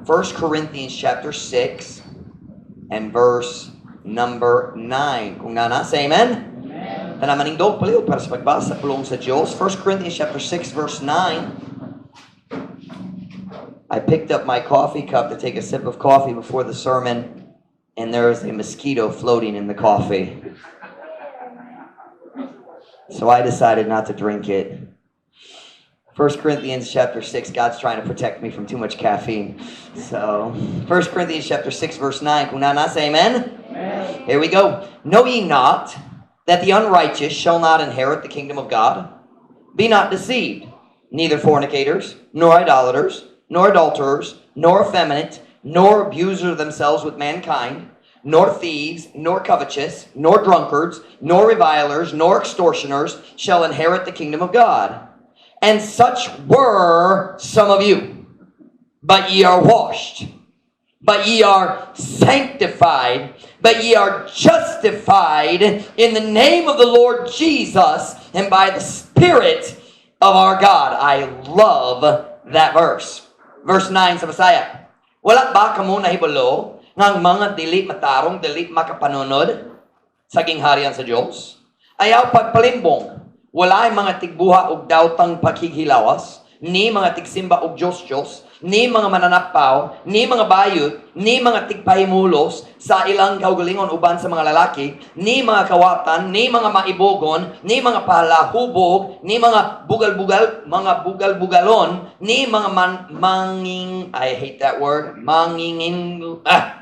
1 Corinthians chapter 6 and verse number 9. Kung naa na, say amen. Amen. Tanan manindog palihog para sa pagbasa sa pulong sa Diyos. 1 Corinthians chapter 6 verse 9. I picked up my coffee cup to take a sip of coffee before the sermon, and there was a mosquito floating in the coffee. So I decided not to drink it. 1 Corinthians chapter 6, God's trying to protect me from too much caffeine. So, 1 Corinthians chapter 6 verse 9, kung naa na, say amen. Amen. Here we go. "Know ye not that the unrighteous shall not inherit the kingdom of God? Be not deceived. Neither fornicators, nor idolaters, nor adulterers, nor effeminate, nor abusers of themselves with mankind, nor thieves, nor covetous, nor drunkards, nor revilers, nor extortioners shall inherit the kingdom of God. And such were some of you. But ye are washed, but ye are sanctified, but ye are justified in the name of the Lord Jesus and by the Spirit of our God." I love that verse. Verse 9 sa Bisaya. "Wala ba kamo nahibalo nga ang mga dili matarong dili makapanunod sa gingharian sa Dios? Ayaw pagpalimbong. Walay mga tigbuhat og daotang pakighilawas, ni mga tigsimba og Diyos-Diyos, ni mga mananapaw, ni mga bayot, ni mga tigpahimulos sa ilang kaugalingon uban sa mga lalaki, ni mga kawatan, ni mga maibogon, ni mga palahubog, ni mga bugal-bugal, mga bugal-bugalon, ni mga man, manging, I hate that word, mangingin,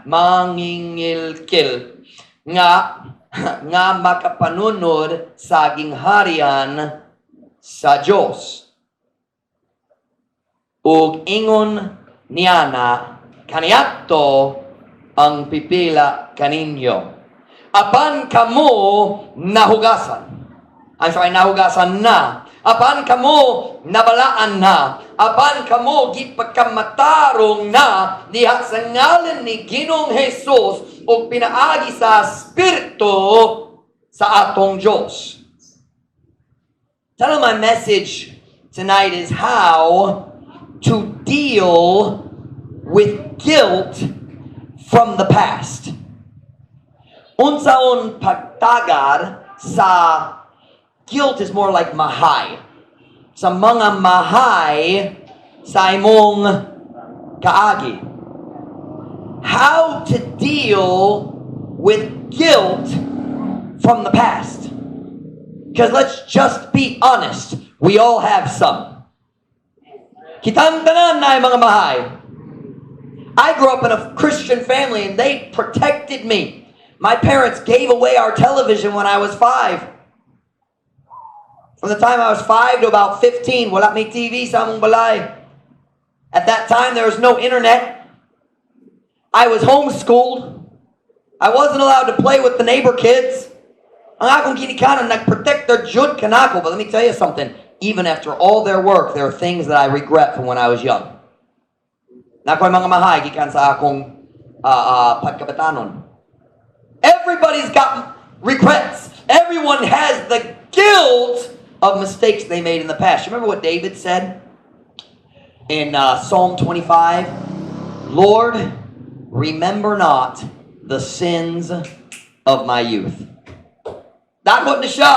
mangingilkil, nga makapanunod sa gingharian sa Dios. Ug ingon niana kaniadto ang pipila kaninyo. Apan kamo nahugasan." I'm sorry, nahugasan na. "Apan kamo nabalaan na. Apan kamo gipagkamatarong na diha sa ngalan ni Ginoong Jesus ug pinaagi sa Espiritu sa atong Dios." Title of my message tonight is "How to Deal with Guilt from the Past." Unsaon pagtagad sa guilt is more like mahay. Sa mga mahay sa imong kaagi. How to deal with guilt from the past. Because let's just be honest, we all have some. Kitang tanan naay mga mahay. I grew up in a Christian family and they protected me. My parents gave away our television when I was 5. From the time I was 5 to about 15, wala may TV sa among balay. At that time, there was no internet. I was homeschooled. I wasn't allowed to play with the neighbor kids. Ang akong ginikanan, nag-protect their jud kanako. But let me tell you something. Even after all their work, there are things that I regret from when I was young. Naa koy mga mahay gikan sa akong pagkabatanon. Everybody's got regrets. Everyone has the guilt of mistakes they made in the past. You remember what David said in Psalm 25? "Lord, remember not the sins of my youth." Dako na siya.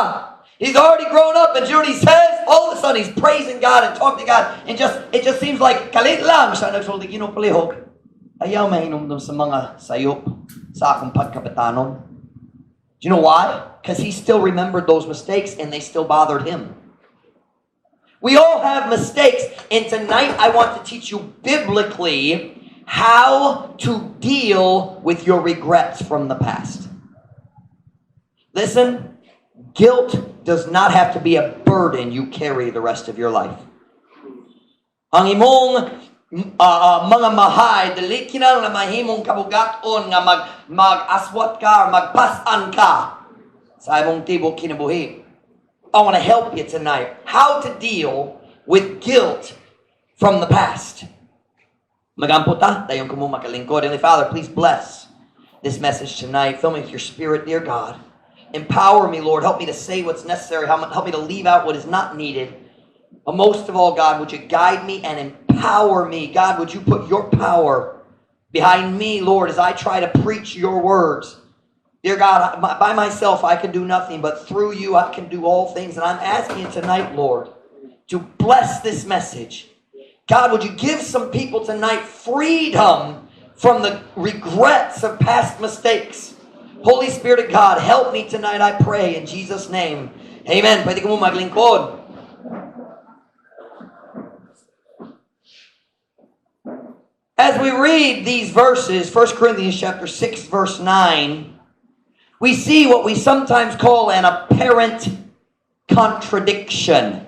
He's already grown up, and you know what he says? All of a sudden, he's praising God and talking to God, and just it just seems like kalit lang siya nagsulti, "Ginoo, palihog. Ayaw mahinumdum sa mga sayop sa akong pagkabatanon." Do you know why? Because he still remembered those mistakes and they still bothered him. We all have mistakes, and tonight I want to teach you biblically how to deal with your regrets from the past. Listen, guilt does not have to be a burden you carry the rest of your life. Ang imong mga mahay, dili kinahanglan mahimong kabugaton nga mag-aswat ka or magpas-an ka sa imong tibok kinabuhi. I want to help you tonight how to deal with guilt from the past. Magampo ta, dayon kamo makalingkod. Heavenly Father, please bless this message tonight. Fill me with your Spirit, dear God. Empower me, Lord. Help me to say what's necessary. Help me to leave out what is not needed. But most of all, God, would you guide me and empower me? God, would you put your power behind me, Lord, as I try to preach your words? Dear God, by myself I can do nothing, but through you I can do all things. And I'm asking you tonight, Lord, to bless this message. God, would you give some people tonight freedom from the regrets of past mistakes? Holy Spirit of God, help me tonight, I pray, in Jesus' name. Amen. Pwede kamo maglingkod. As we read these verses, 1 Corinthians chapter 6, verse 9, we see what we sometimes call an apparent contradiction.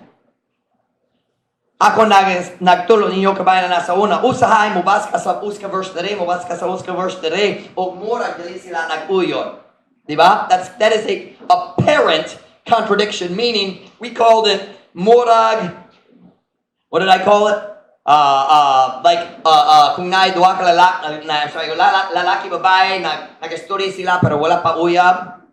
Ako nagtulo ninyo kabayan na sa una, usahay mobasa ka sa usa ka verse diri, mobasa ka sa usa ka verse diri, og murag dili sila nag-uyon. Di ba? That is a apparent contradiction, meaning we called it murag, what did I call it? Like, kung naay duha ka lalaki, na, sorry, lalaki babae, nag-istorya sila pero wala pa uyab.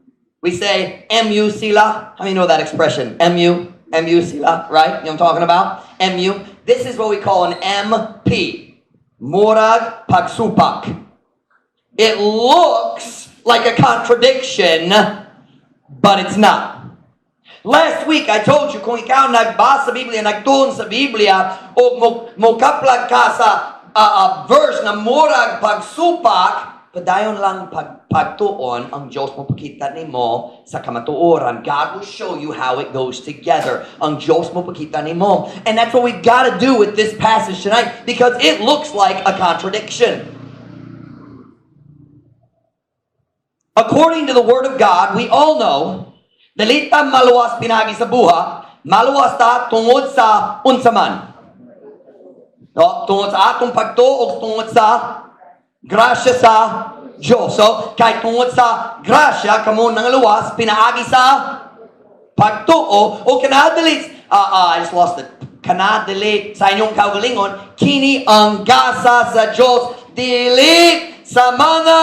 We say MU sila. How many know that expression? MU, MU sila, right? You know what I'm talking about? MU. This is what we call an MP. Murag pagsupak. It looks like a contradiction, but it's not. Last week, I told you, kung ikaw nagbasa sa Biblia, nagtuon sa Biblia, o mo kaplag ka sa verse na murag pagsupak, padayon lang pagtuon ang Diyos mo pakita nimo sa kamatuoran. God will show you how it goes together. Ang Diyos mo pakita nimo. And that's what we've got to do with this passage tonight because it looks like a contradiction. According to the Word of God, we all know, dili ta maluwas pinaagi sa buhat, maluwas ta tungod sa unsa man. No, tungod sa atong pagtuo o tungod sa grasya sa Diyos. So, kay tungod sa grasya, kamo nangaluwas, pinaagi sa pagtuo, o kanadili, I just lost it. Kanadili sa inyong kaugalingon, kini ang gasa sa Diyos, dili sa mga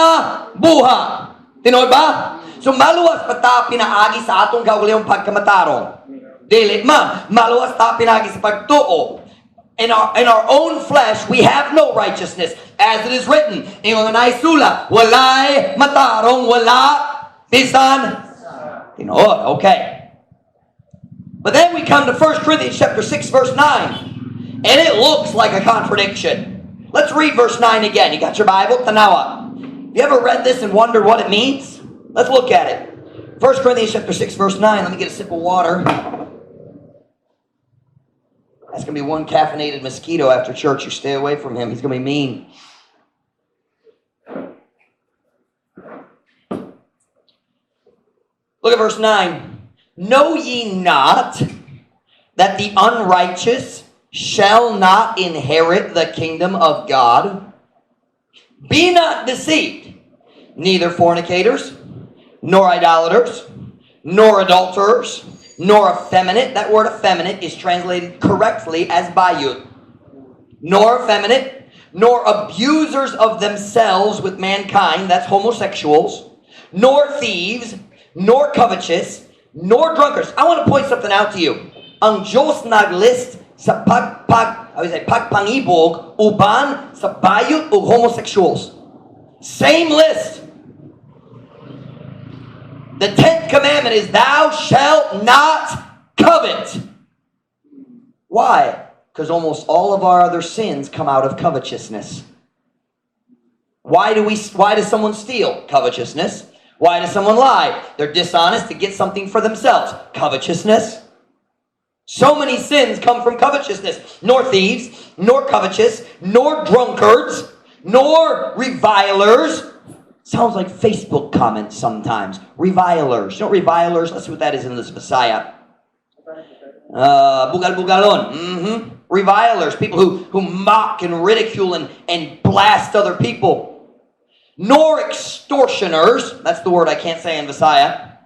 buhat. Tinuod ba? So maluwas pa ta pinaagi sa atong kaugalingong pagkamatarong. Dili man. Maluwas ta pinaagi sa pagtuo. In our own flesh, we have no righteousness. As it is written, ingon nga naisulat, walay matarong, wala bisan tinuod. Okay. But then we come to 1 Corinthians chapter 6, verse 9. And it looks like a contradiction. Let's read verse 9 again. You got your Bible? Tanawa. Have you ever read this and wondered what it means? Let's look at it. 1 Corinthians chapter 6, verse 9. Let me get a sip of water. That's going to be one caffeinated mosquito after church. You stay away from him. He's going to be mean. Look at verse 9. Know ye not that the unrighteous shall not inherit the kingdom of God? Be not deceived, neither fornicators, nor idolaters, nor adulterers, nor effeminate. That word effeminate is translated correctly as bayut. Nor effeminate, nor abusers of themselves with mankind, that's homosexuals, nor thieves, nor covetous, nor drunkards. I want to point something out to you. Ang Diyos naglist sa I would say, pagpangibog uban sa bayot ug homosexuals. Same list. The 10th commandment is thou shalt not covet. Why? Because almost all of our other sins come out of covetousness. Why does someone steal? Covetousness. Why does someone lie? They're dishonest to get something for themselves. Covetousness. So many sins come from covetousness. Nor thieves, nor covetous, nor drunkards, nor revilers. Sounds like Facebook comments sometimes. Revilers. You know revilers? Let's see what that is in this Messiah. Bugal-bugalon. Revilers. People who mock and ridicule and blast other people. Nor extortioners. That's the word I can't say in Visaya.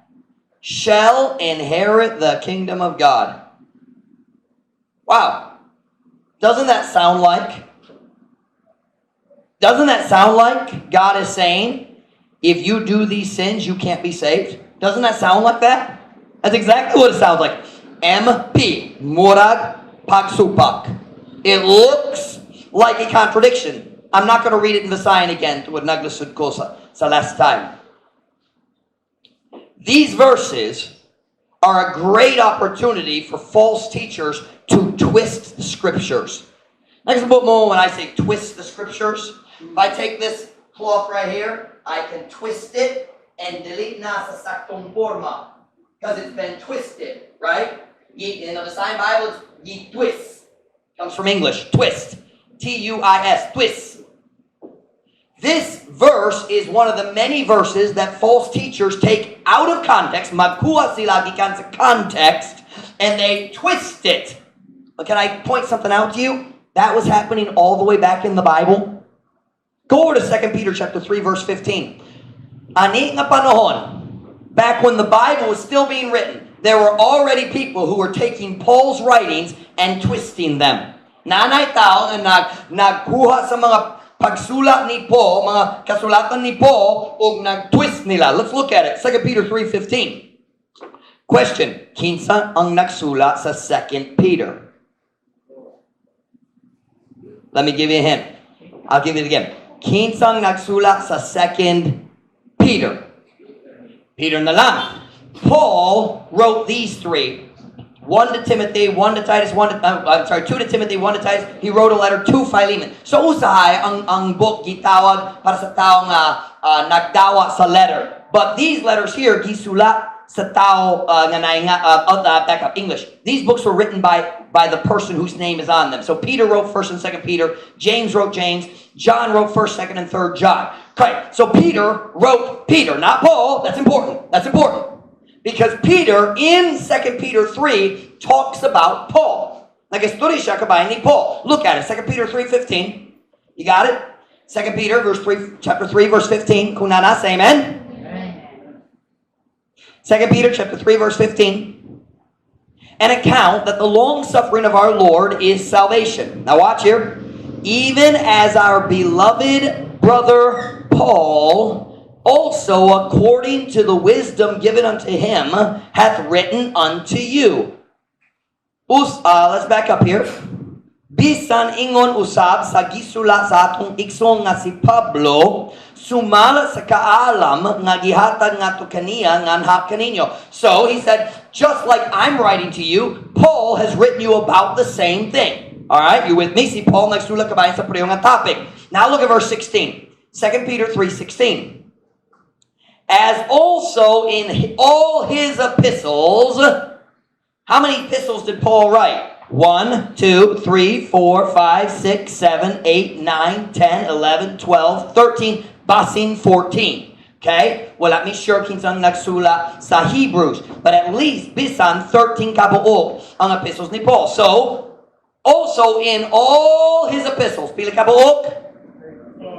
Shall inherit the kingdom of God. Wow. Doesn't that sound like? Doesn't that sound like God is saying, if you do these sins, you can't be saved? Doesn't that sound like that? That's exactly what it sounds like. MP, murag, Pagsupak. It looks like a contradiction. I'm not going to read it in Visayan again tungod naglisod ko sa last time. These verses are a great opportunity for false teachers to twist the scriptures. Next mo, when I say twist the scriptures, if I take this cloth right here, I can twist it and dili na sa saktong forma because it's been twisted, right? In the Visayan Bible, it's gi-twist. Comes from English, twist. Tuis, twist. This verse is one of the many verses that false teachers take out of context, magkuha sila gikan sa context, and they twist it. But can I point something out to you? That was happening all the way back in the Bible. Go over to 2 Peter chapter 3 verse 15. Ani nga panahon, back when the Bible was still being written, there were already people who were taking Paul's writings and twisting them. Naa nay tao nga nagkuha sa mga pagsulat ni Paul, mga kasulatan ni Paul, ug nag-twist nila. Let's look at it. 2 Peter 3:15. Question, kinsa ang nagsulat sa 2 Peter? Let me give you a hint. I'll give it again. Kinsang nagsulat sa 2 Peter? Peter na lang. Paul wrote these three. One to Timothy, one to Titus, one to, I'm sorry, two to Timothy, one to Titus. He wrote a letter to Philemon. So usahay ang book gitawag para sa tao nga nagdawa sa letter. But these letters here gisulat sa tao nga nainga, back up, English. These books were written by the person whose name is on them. So Peter wrote 1st and 2nd Peter, James wrote James, John wrote 1st, 2nd, and 3rd John. Okay, so Peter wrote Peter, not Paul. That's important. That's important. Because Peter in 2 Peter 3 talks about Paul. Nag-istorya siya kabahin ni Paul. Look at it, 2 Peter 3:15. You got it? 2 Peter verse 3, chapter 3 verse 15. Kung naa na, say amen. 2 Peter chapter 3 verse 15. And account that the long suffering of our Lord is salvation. Now watch here. Even as our beloved brother Paul also, according to the wisdom given unto him, hath written unto you. Let's back up here. Bisan ingon usab sa gisulat sa atong igsoon nga si Pablo, sumala sa kaalam nga gihatag ngadto kaniya nganha kaninyo. So he said, just like I'm writing to you, Paul has written you about the same thing. All right, you with me? Si Paul nagsulat kabahin sa pareho nga topic. Now look at verse 16. 2 Peter 3:16. As also in all his epistles. How many epistles did Paul write? 1, 2, 3, 4, 5, 6, 7, 8, 9, 10, 11, 12, 13, basin 14. Okay? Wala mi sure kinsang nagsulat sa Hebrews. But at least bisan 13 kabuok ang epistles ni Paul. So, also in all his epistles, pila kabuok?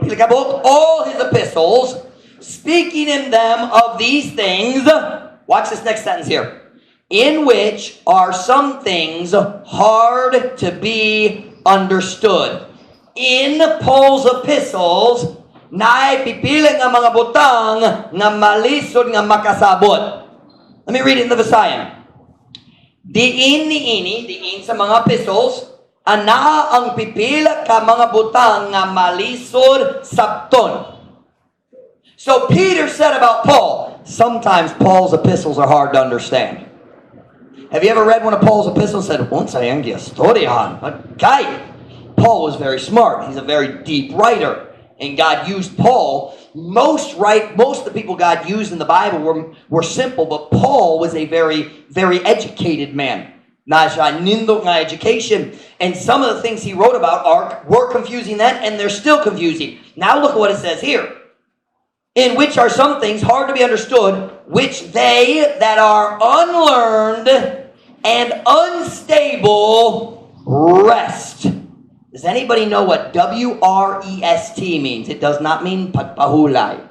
Pila kabuok? All his epistles, speaking in them of these things. Watch this next sentence here. In which are some things hard to be understood. In Paul's epistles, naay pipila nga mga butang nga malisod nga makasabot. Let me read it in the Visayan. Diin niini, diin sa mga epistles, anaa ang pipila ka mga butang nga malisod sabton. So Peter said about Paul, sometimes Paul's epistles are hard to understand. Have you ever read one of Paul's epistles and said, "Unsa iyang giistoryahan?" But guy, Paul was very smart. He's a very deep writer. And God used Paul. Most of the people God used in the Bible were simple, but Paul was a very, very educated man. Naa siya nindot nga education. And some of the things he wrote about were confusing then, and they're still confusing. Now look at what it says here. In which are some things hard to be understood, which they that are unlearned and unstable wrest. Does anybody know what wrest means? It does not mean pagpahulay.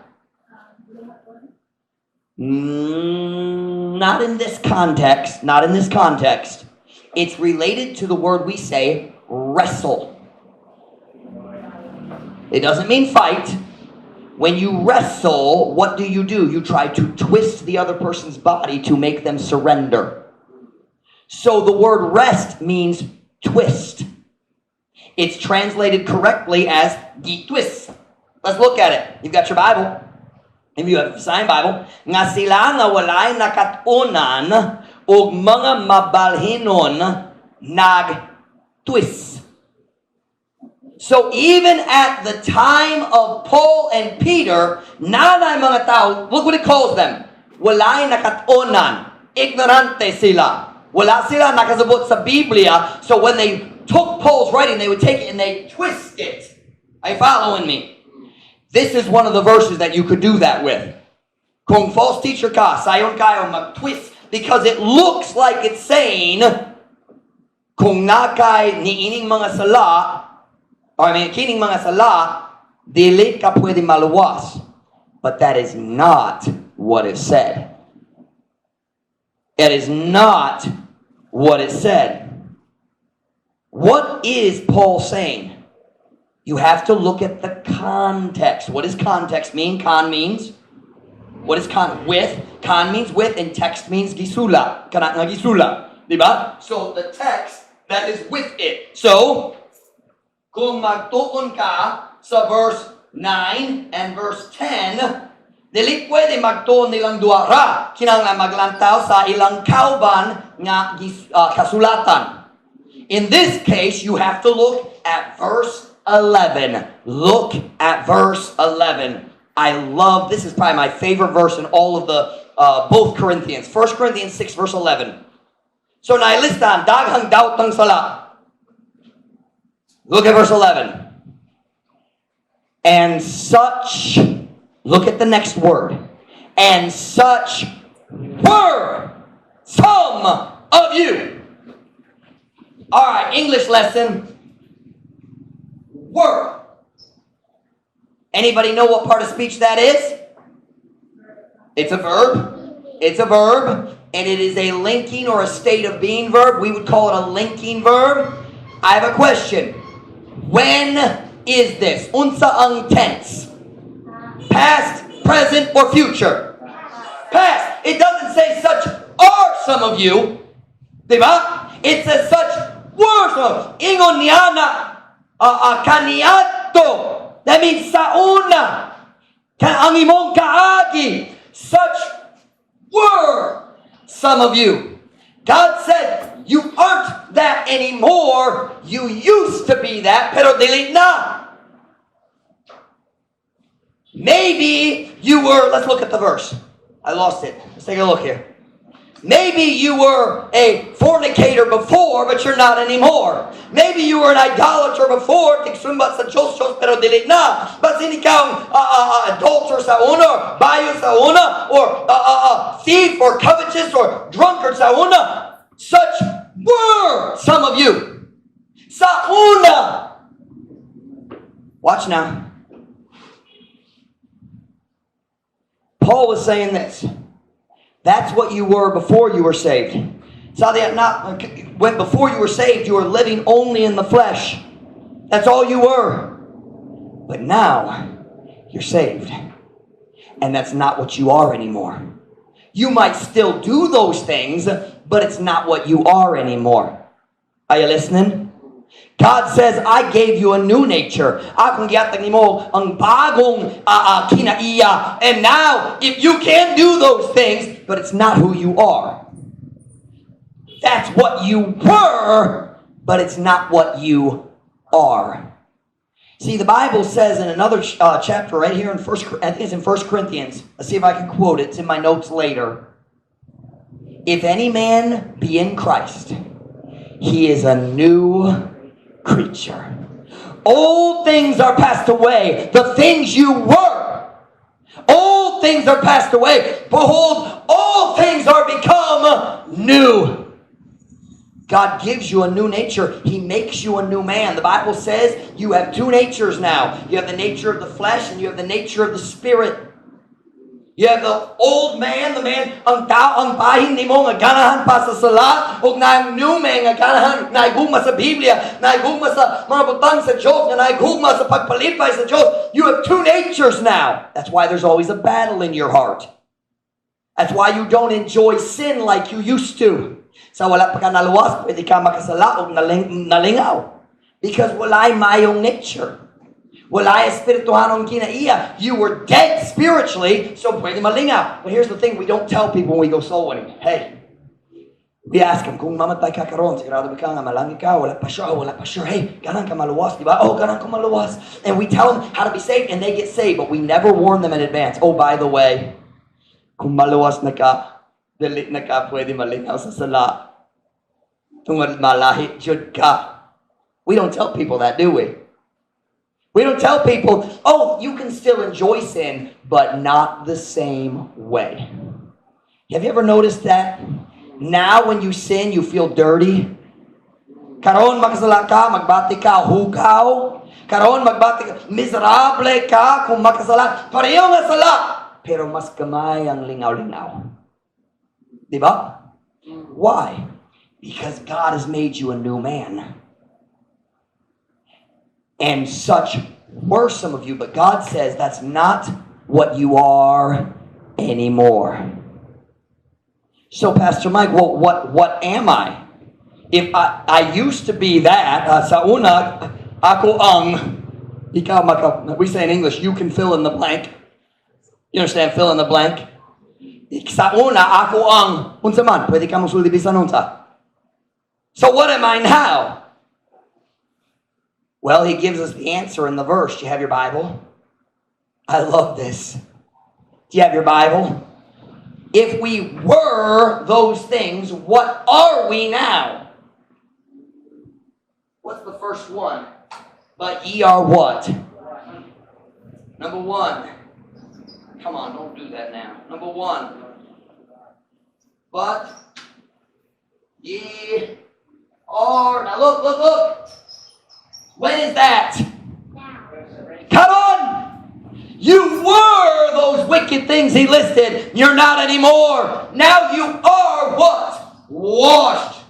Not in this context. Not in this context. It's related to the word we say, wrestle. It doesn't mean fight. When you wrestle, what do? You try to twist the other person's body to make them surrender. So the word wrest means Twist. It's translated correctly as gitwist. Let's look at it. You've got your Bible. If you have a signed Bible, nga sila nga walay nakat-unan og mga mabalhinon nag-twist. So even at the time of Paul and Peter, naa nay mga tao, look what it calls them. Walay nakat-unan. Ignorante sila. Wala sila nakasabot sa Biblia. So when they took Paul's writing, they would take it and they twist it. Are you following me? This is one of the verses that you could do that with. Kung false teacher ka, sayon kayo mag-twist because it looks like it's saying kung naa kay niining mga sala, or I mean, kining mga sala, dili ka pwede maluwas. But that is not what is said. It is not what it said. What is Paul saying? You have to look at the context. What does context mean? Con means? What is con? With. Con means with, and text means gisulat. Kana nga gisulat. Diba? So the text that is with it. So, kung magtuon ka sa verse 9 and verse 10, dili pwede magtuon nilang duha ra. Kinahanglan maglantaw sa ilang kauban nga kasulatan. In this case, you have to look at verse 11. Look at verse 11. I love, this is probably my favorite verse in all of the, both Corinthians. 1 Corinthians 6 verse 11. So nailistahan, daghang daot ng sala. Look at verse 11. And such, look at the next word. And such were some of you. All right, English lesson. Were. Anybody know what part of speech that is? It's a verb. It's a verb. And it is a linking or a state of being verb. We would call it a linking verb. I have a question. When is this? Unsa ang tense? Past, present, or future? Past. It doesn't say "such are some of you." Diba? It says "such were some of you." Ingon niya na kaniadto. That means sa una. Ka ang imong kaagi. Such were some of you. God said, "You aren't that anymore. You used to be that, pero dili na." Maybe you were, let's look at the verse. I lost it. Let's take a look here. Maybe you were a fornicator before, but you're not anymore. Maybe you were an idolater before, tigsumba sa Diyos, Diyos, pero dili na. Basin ikaw adulterer sa una, or bayo sa una, or thief, or covetous, or drunkard sa una. Such were some of you. Sa una. Watch now. Paul was saying this. That's what you were before you were saved. So that not when before you were saved, you were living only in the flesh. That's all you were. But now you're saved. And that's not what you are anymore. You might still do those things, but it's not what you are anymore. Are you listening? God says, "I gave you a new nature. Akong gihatag nimo ang bagong kinaiya." And now, if you can do those things, but it's not who you are. That's what you were, but it's not what you are. See, the Bible says in another chapter right here in First, I think it's in 1 Corinthians. Let's see if I can quote it. It's in my notes later. If any man be in Christ, he is a new creature. Old things are passed away. The things you were. Old things are passed away. Behold, all things are become new. God gives you a new nature. He makes you a new man. The Bible says you have two natures now. You have the nature of the flesh and you have the nature of the spirit. You have the old man, the man, ang tao, ang bahin nimo nga ganahan pa sa sala, ug naay new man nga ganahan, naigugma sa Biblia, naigugma sa mga butang sa Diyos, nga naigugma sa pagpalipay sa Diyos. You have two natures now. That's why there's always a battle in your heart. That's why you don't enjoy sin like you used to. Sa wala pa ka naluwas, pwede ka makasala o nalingaw. Because walay maayong nature. Walay espirituhanong kinaiya. You were dead spiritually, so pwede malingaw. But here's the thing we don't tell people when we go soul winning. Hey, we ask them, "Kung mamatay ka karon, sigurado ba ka nga malangit ka?" "Wala pa sure, oh, wala pa sure." "Hey, ganahan ka maluwas, di ba?" "Oh, ganahan ko maluwas." And we tell them how to be saved, and they get saved, but we never warn them in advance. "Oh, by the way, kung maluwas na ka, dili na ka pwede malingaw sa sala. Tungod malahi jud ka." We don't tell people that, do we? We don't tell people, "Oh, you can still enjoy sin, but not the same way." Have you ever noticed that? Now when you sin, you feel dirty. Karon makasala ka, magbati ka, hugaw. Karon magbati ka, miserable ka kung makasala. Pareho nga sala, pero mas gamay ang lingaw-lingaw. Di ba? Why? Because God has made you a new man. And such were some of you, but God says that's not what you are anymore. "So, Pastor Mike, well, what am I? If I used to be that, sa una, ako ang, ikaw maka," we say in English, you can fill in the blank. You understand, fill in the blank? Sa una, ako ang, unsa man, pwede ka mosulti bisan unsa. So what am I now? Well, he gives us the answer in the verse. Do you have your Bible? I love this. Do you have your Bible? If we were those things, what are we now? What's the first one? But ye are what? Number one. Come on, don't do that now. Number one. But ye are. Now look, look, look. When is that? Now. Come on! You were those wicked things he listed. You're not anymore. Now you are what? Washed.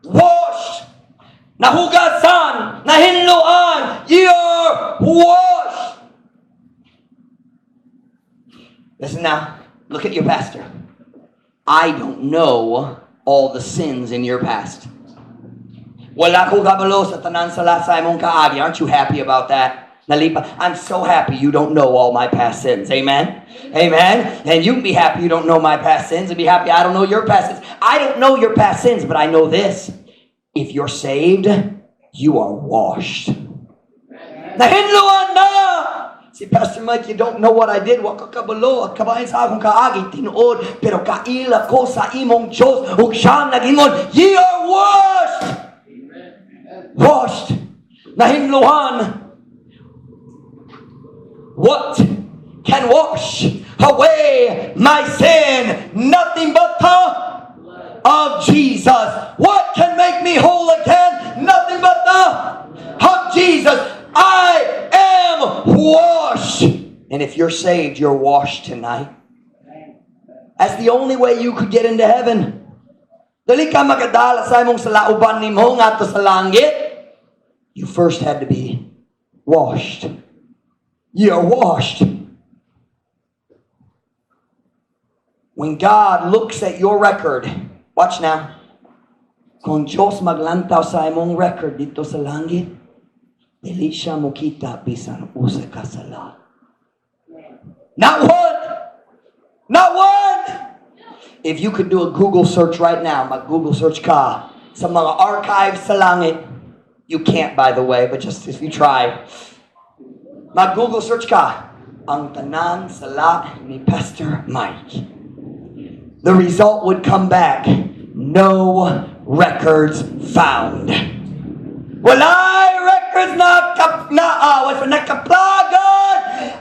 Washed. Nahugasan. Nahinloan. Ye are washed. Listen now. Look at your pastor. I don't know all the sins in your past. Wala ko kabalo sa tanan sala sa imong kaagi. Aren't you happy about that? Nalipa. I'm so happy you don't know all my past sins. Amen? Amen? And you can be happy you don't know my past sins and be happy I don't know your past sins. I don't know your past sins, but I know this. If you're saved, you are washed. Nahinluan na! "Si Pastor Mike, you don't know what I did. Wa ka kabalo. Kabahin sa akong kaagi. Tinuod. Pero kaila ko sa imong Diyos. Ug siya nagingon, ye are washed! Washed. Nahinluhan. What can wash away my sin? Nothing but the of Jesus. What can make me whole again? Nothing but the of Jesus. I am washed. And if you're saved, you're washed tonight. That's the only way you could get into heaven. Dili ka makadala sa imong sala uban nimo ngadto sa langit. You first had to be washed. You're washed. When God looks at your record, watch now. Kung Diyos maglantaw sa imong record didto sa langit, dili siya mokita bisan usa ka sala. Not one! Not one! If you could do a Google search right now, mag-Google search ka sa mga archives sa langit. You can't, by the way, but just if you try. Mag-Google search ka, ang tanan sala ni Pastor Mike. The result would come back, no records found. Walay records na kap na what's nakaplagan.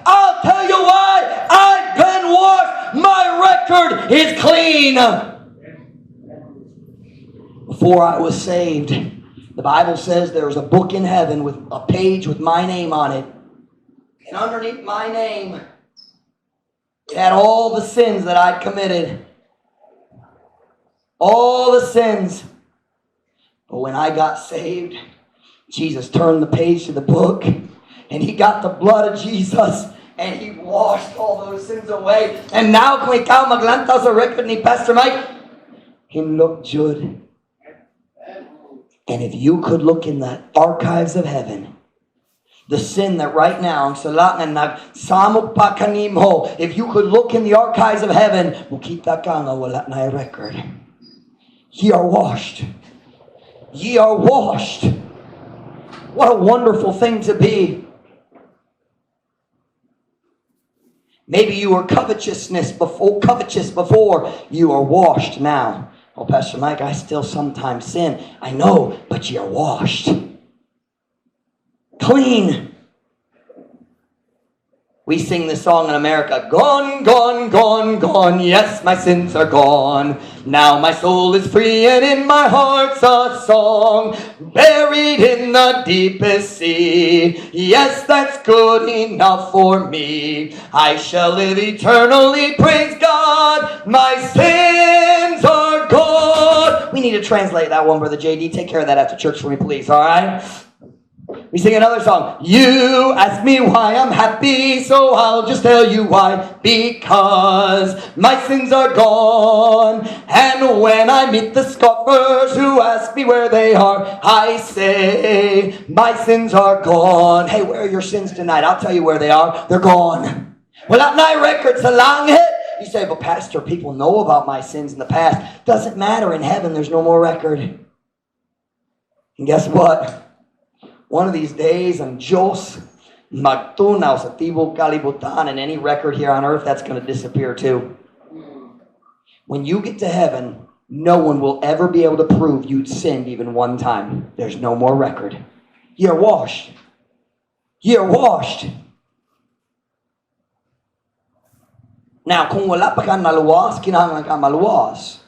I'll tell you why. I've been washed. My record is clean. Before I was saved, the Bible says there was a book in heaven with a page with my name on it. And underneath my name, it had all the sins that I'd committed. All the sins. But when I got saved, Jesus turned the page to the book and he got the blood of Jesus And He washed all those sins away. And now, kung ikaw maglantaw sa record ni Pastor Mike, hinlok jud. And if you could look in the archives of heaven, the sin that right now, ang sala nga nagsamok pa kanimo, if you could look in the archives of heaven, mukita ka nga wala na record. Ye are washed. Ye are washed. What a wonderful thing to be. Maybe you were covetous before. You are washed now. "Oh, Pastor Mike, I still sometimes sin." I know, but you are washed. Clean. We sing this song in America: "Gone, gone, gone, gone. Yes, my sins are gone. Now my soul is free and in my heart's a song. Buried in the deepest sea. Yes, that's good enough for me. I shall live eternally. Praise God. My sins are gone." We need to translate that one, Brother JD. Take care of that after church for me, please, all right? We sing another song. "You ask me why I'm happy, so I'll just tell you why. Because my sins are gone. And when I meet the scoffers who ask me where they are, I say, 'My sins are gone.'" Hey, where are your sins tonight? I'll tell you where they are. They're gone. Wala na record sa langit. You say, "But Pastor, people know about my sins in the past." Doesn't matter. In heaven, there's no more record. And guess what? One of these days, ang Diyos magtunaw sa tibok kalibutan, and any record here on earth, that's going to disappear too. When you get to heaven, no one will ever be able to prove you'd sinned even one time. There's no more record. You're washed. You're washed. Now, kung wala pa ka naluwas, kinahanglan ka maluwas.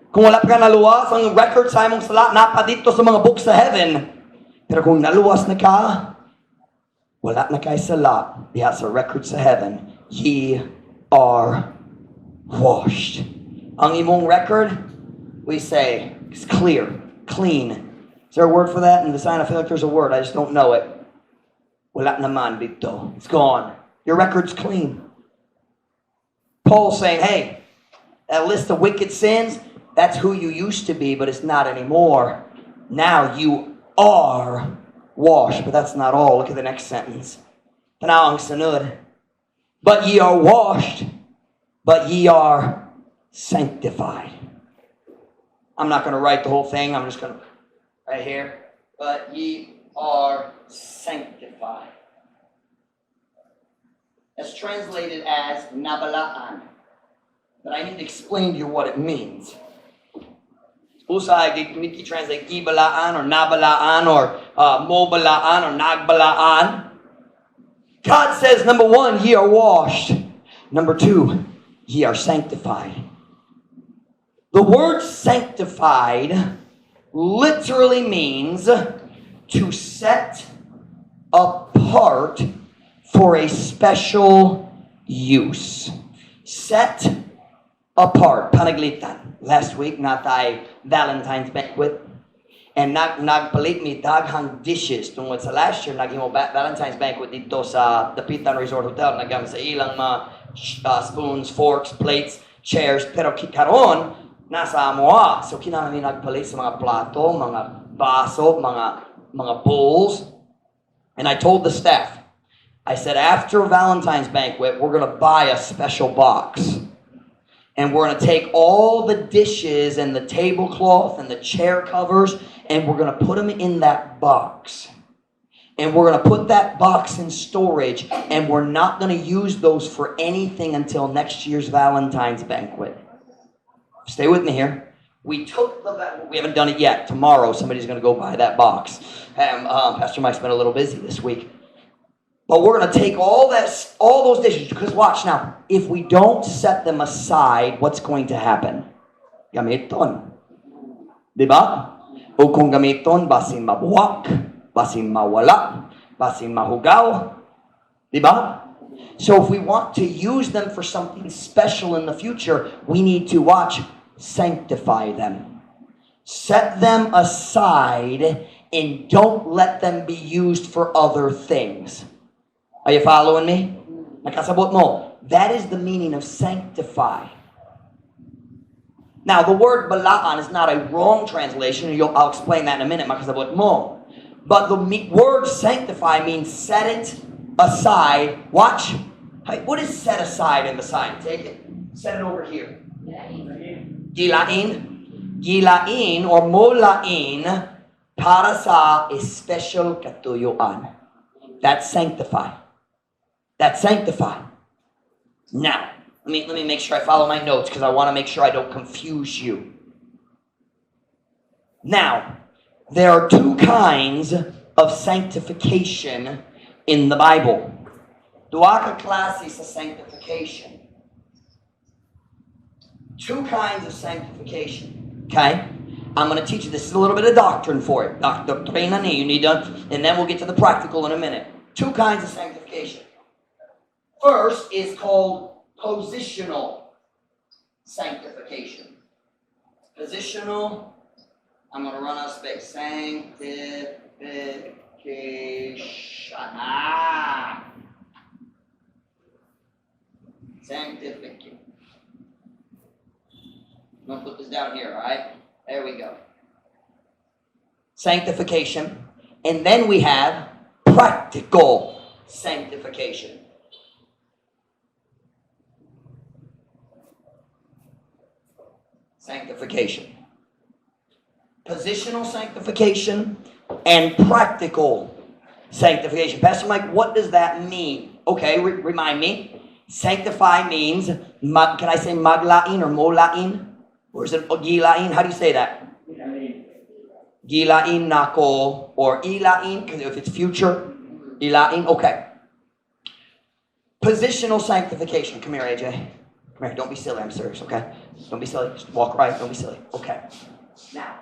Kung wala pa ka naluwas, ang record sa imong sala, naa pa didto sa mga books sa heaven. Pero kung naluwas na ka, wala na kay sala diha sa record sa heaven. Ye are washed. Ang imong record, we say, is clear, clean. Is there a word for that? In the sign, I feel like there's a word. I just don't know it. Wala naman didto. It's gone. Your record's clean. Paul's saying, hey, that list of wicked sins, that's who you used to be, but it's not anymore. Now you are washed. But that's not all. Look at the next sentence. Tanaw ang sunod. But ye are washed, but ye are sanctified. I'm not going to write the whole thing. I'm just going to, right here. But ye are sanctified. That's translated as nabalaan. But I need to explain to you what it means. Usahay, Nikki translate gibalaan or nabalaan or mobalaan or nagbalaan. God says, number one, ye are washed. Number two, ye are sanctified. The word "sanctified" literally means to set apart for a special use. Set apart. Panaglitan. Last week, naa tay Valentine's banquet. And nagpalit mi daghang dishes tungod sa last year naghimo Valentine's banquet didto sa Dapitan Resort Hotel, naggamit sa ilang mga spoons, forks, plates, chairs, pero karon nasa amoa, so kinahanglan mi nagpalit sa mga plato, mga baso, mga bowls. And I told the staff, I said, "After Valentine's banquet, we're gonna buy a special box and we're going to take all the dishes and the tablecloth and the chair covers and we're going to put them in that box. And we're going to put that box in storage and we're not going to use those for anything until next year's Valentine's banquet." Stay with me here. We haven't done it yet. Tomorrow, somebody's going to go buy that box. Pastor Mike's been a little busy this week. But we're going to take all those dishes, because watch now, if we don't set them aside, what's going to happen? Gamiton. Di ba? O kung gamiton, basin mabuwak, basin mawala, basin mahugaw. Di ba? So if we want to use them for something special in the future, we need to watch, sanctify them. Set them aside and don't let them be used for other things. Are you following me? Nakasabot mo? That is the meaning of sanctify. Now, the word balaan is not a wrong translation. I'll explain that in a minute. Makasabot mo. But the word sanctify means set it aside. Watch. Hey, what is set aside in the sign? Take it. Set it over here. Gilain. Gilain or molain para sa special katuyuan. That's sanctify. That's sanctify. Now, let me make sure I follow my notes because I want to make sure I don't confuse you. Now, there are two kinds of sanctification in the Bible. Duha ka klase sa sanctification. Two kinds of sanctification. Okay? I'm going to teach you. This is a little bit of doctrine for it. Doctrina ni. You need to, and then we'll get to the practical in a minute. Two kinds of sanctification. First is called positional sanctification. Positional, I'm going to run out of space. Sanctification. Ah. Sanctification. I'm going to put this down here, all right? There we go. Sanctification. And then we have practical sanctification. Sanctification. Positional sanctification and practical sanctification. Pastor Mike, what does that mean? Okay, remind me. Sanctify means, can I say maglain or molain? Or is it gilain? How do you say that? Gilain nako or ilain, because if it's future, ilain, okay. Positional sanctification. Come here, AJ. Come here. Don't be silly. I'm serious, okay? Don't be silly. Just walk right. Don't be silly. Okay. Now,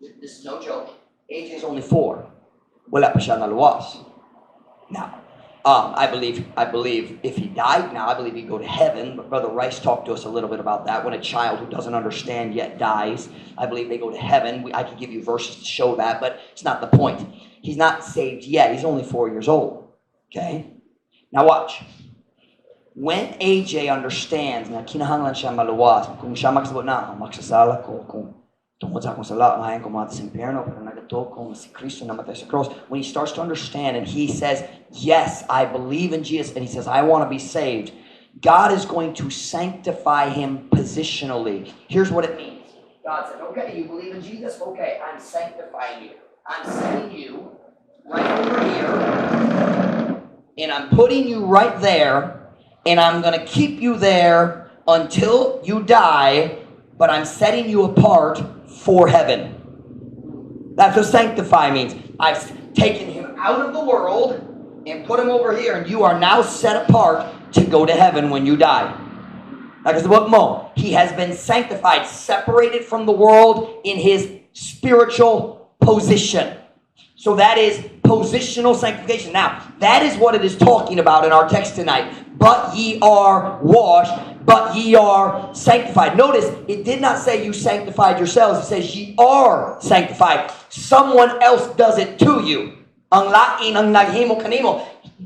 this is no joke. AJ's only 4. Wala pa siya naluwas. Now, I believe if he died now, I believe he'd go to heaven. But Brother Rice talked to us a little bit about that. When a child who doesn't understand yet dies, I believe they go to heaven. I could give you verses to show that, but it's not the point. He's not saved yet. He's only 4 years old. Okay? Now watch. When AJ understands na kinahanglan siya maluwas, kung siya magsabot na, magsasala ko, kung tungod sa akong sala, mahayan ko mga sa impyerno, pero nagatuo ko si Kristo namatay sa cross. When he starts to understand and he says, "Yes, I believe in Jesus," and he says, "I want to be saved," God is going to sanctify him positionally. Here's what it means. God said, "Okay, you believe in Jesus? Okay, I'm sanctifying you. I'm setting you right over here, and I'm putting you right there, and I'm going to keep you there until you die, but I'm setting you apart for heaven." That's what sanctify means. I've taken him out of the world and put him over here, and you are now set apart to go to heaven when you die. Nakasabot mo, he has been sanctified, separated from the world in his spiritual position. So that is positional sanctification. Now, that is what it is talking about in our text tonight. But ye are washed, but ye are sanctified. Notice, it did not say you sanctified yourselves. It says ye are sanctified. Someone else does it to you. Ang lain ang naghimo kanimo.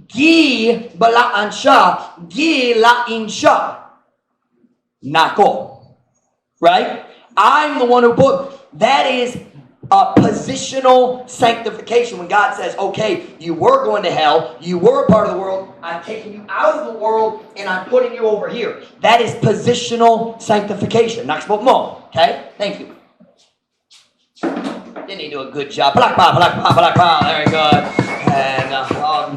Gi balaan siya, gi lain siya. Nako. Right? I'm the one who put. That is a positional sanctification. When God says, "Okay, you were going to hell, you were a part of the world, I'm taking you out of the world and I'm putting you over here." That is positional sanctification. Nakasabot mo. Okay? Thank you. Didn't he do a good job? Palakpa, palakpa, palakpa. Very good. And, oh,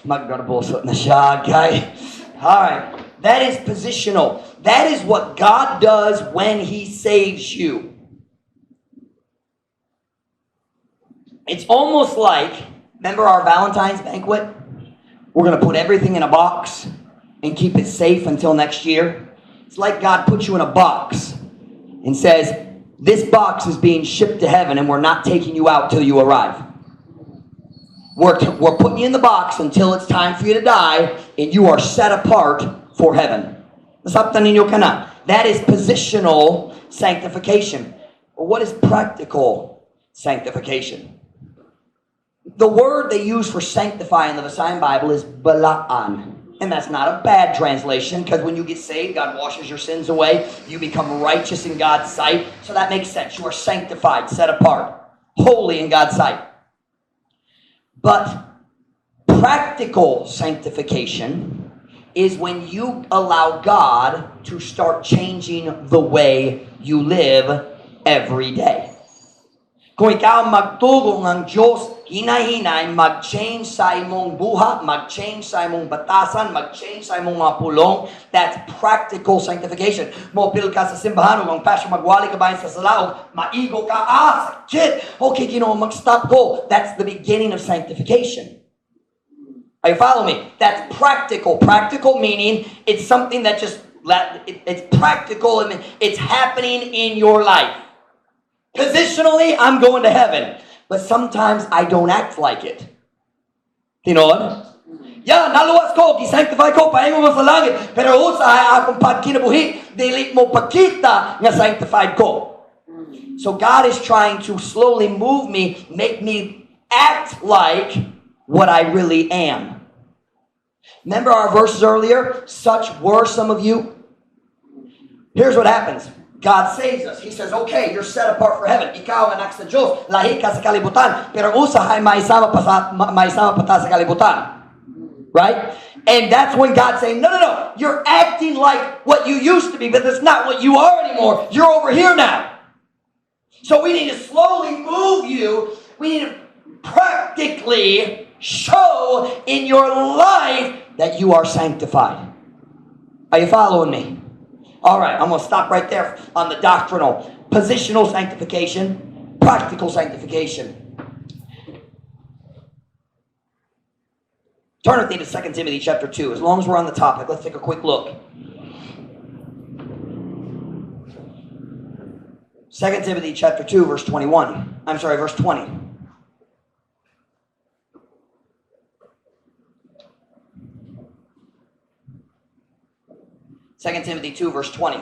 maggarboso na siya, okay? All right. That is positional. That is what God does when He saves you. It's almost like, remember our Valentine's banquet? We're going to put everything in a box and keep it safe until next year. It's like God puts you in a box and says, "This box is being shipped to heaven and we're not taking you out till you arrive. We're putting you in the box until it's time for you to die, and you are set apart for heaven." Nasabtan ninyo kana. That is positional sanctification. But what is practical sanctification? The word they use for sanctify in the Visayan Bible is balaan. And that's not a bad translation because when you get saved, God washes your sins away. You become righteous in God's sight. So that makes sense. You are sanctified, set apart, holy in God's sight. But practical sanctification is when you allow God to start changing the way you live every day. Kung ikaw magtugo ng Diyos, hinay-hinay, mag-change sa imong buhat, mag-change sa imong batasan, mag-change sa imong mga pulong, that's practical sanctification. Mopil ka sa simbahan, ug ang pastor magwali ka bahin sa salaog, maigo ka, "Ah, sakit! Okay, Ginoo, mag-stop ko." That's the beginning of sanctification. Are you following me? That's practical. Practical meaning it's something that just, it's practical and it's happening in your life. Positionally, I'm going to heaven. But sometimes I don't act like it. Tinuod? Yeah, naluwas ko, gi-sanctify ko, paingon mo sa langit. Pero usahay akong pagkinabuhi, dili mo pakita nga sanctified ko. So God is trying to slowly move me, make me act like what I really am. Remember our verses earlier? "Such were some of you." Here's what happens. God saves us. He says, "Okay, you're set apart for heaven. Ikaw anak sa Diyos. Lahi ka sa kalibutan. Pero usahay maisama pa ta sa kalibutan." Right? And that's when God's saying, No. You're acting like what you used to be, but that's not what you are anymore. You're over here now. So we need to slowly move you. We need to practically show in your life that you are sanctified." Are you following me? All right, I'm going to stop right there on the doctrinal. Positional sanctification, practical sanctification. Turn with me to 2 Timothy chapter 2. As long as we're on the topic, let's take a quick look. 2 Timothy chapter 2, verse 21. I'm sorry, verse 20. 2 Timothy 2, verse 20.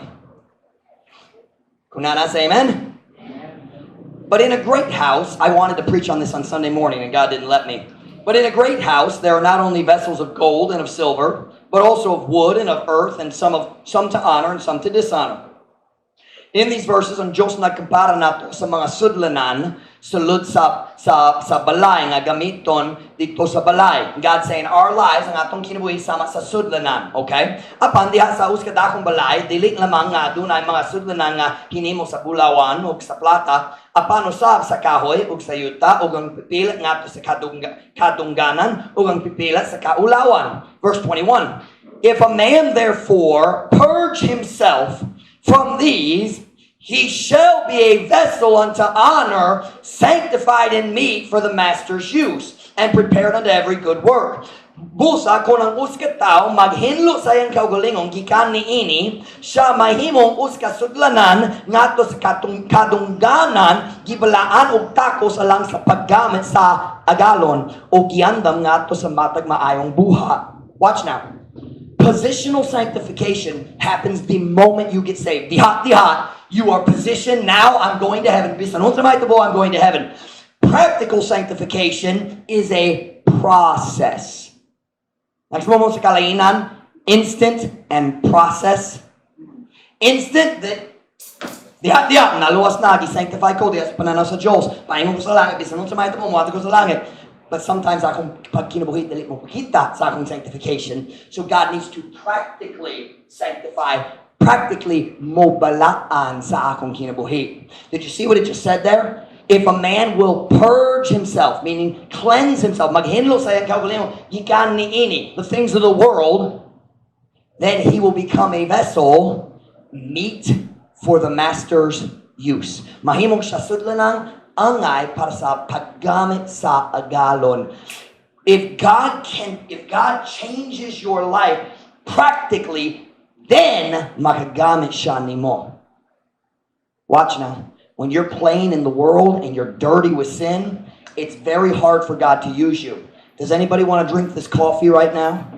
Kung naa, say amen. But in a great house, I wanted to preach on this on Sunday morning and God didn't let me. But in a great house, there are not only vessels of gold and of silver, but also of wood and of earth, and some to honor and some to dishonor. In these verses, ang Diyos nagkumpara nato sa mga sudlanan sulod sa balay nga gamiton dito sa balay. God saying our lives, ang atong kinabuhi sama sa sudlanan. Okay? Apan diha sa usa ka dakong balay, dili lamang nga dunay mga sudlanan nga hinimo sa bulawan ug sa plata, apan usab sa kahoy ug sa yuta ug ang pipila ngadto sa kadungganan ug ang pipila sa kaulawan. Verse 21. If a man therefore purge himself from these, he shall be a vessel unto honor, sanctified and meet for the master's use, and prepared unto every good work. Busa kung ang usa ka tawo maghinlo sa iyang kaugalingon gikan niini, siya mahimong usa ka sudlanan ngadto sa kadungganan, gibalaan og takos alang sa paggamit sa agalon o giandam ngadto sa matag maayong buhat. Watch now. Positional sanctification happens the moment you get saved. Diha, diha, you are positioned now, I'm going to heaven. Bisan unsa mahitabo, I'm going to heaven. Practical sanctification is a process. Next moment sa kalainan, instant and process. Instant, that diha, diha, naluwas na, gi-sanctify ko, diha sa pananaw sa Diyos. Paingon ko sa langit, bisan unsa mahitabo, moadto ko sa langit. But sometimes akong pagkinabuhi, dili mo pakita sa akong sanctification. So God needs to practically sanctify, practically mobalaan sa akong kinabuhi. Did you see what it just said there? If a man will purge himself, meaning cleanse himself, maghinlo sa iyang kaugalingon, gikan niini, the things of the world, then he will become a vessel meet for the master's use. Mahimong siya sudlanang angay para sa paggamit sa agalon. If God changes your life practically, then makagamit siya nimo. Watch now. When you're playing in the world and you're dirty with sin, it's very hard for God to use you. Does anybody want to drink this coffee right now?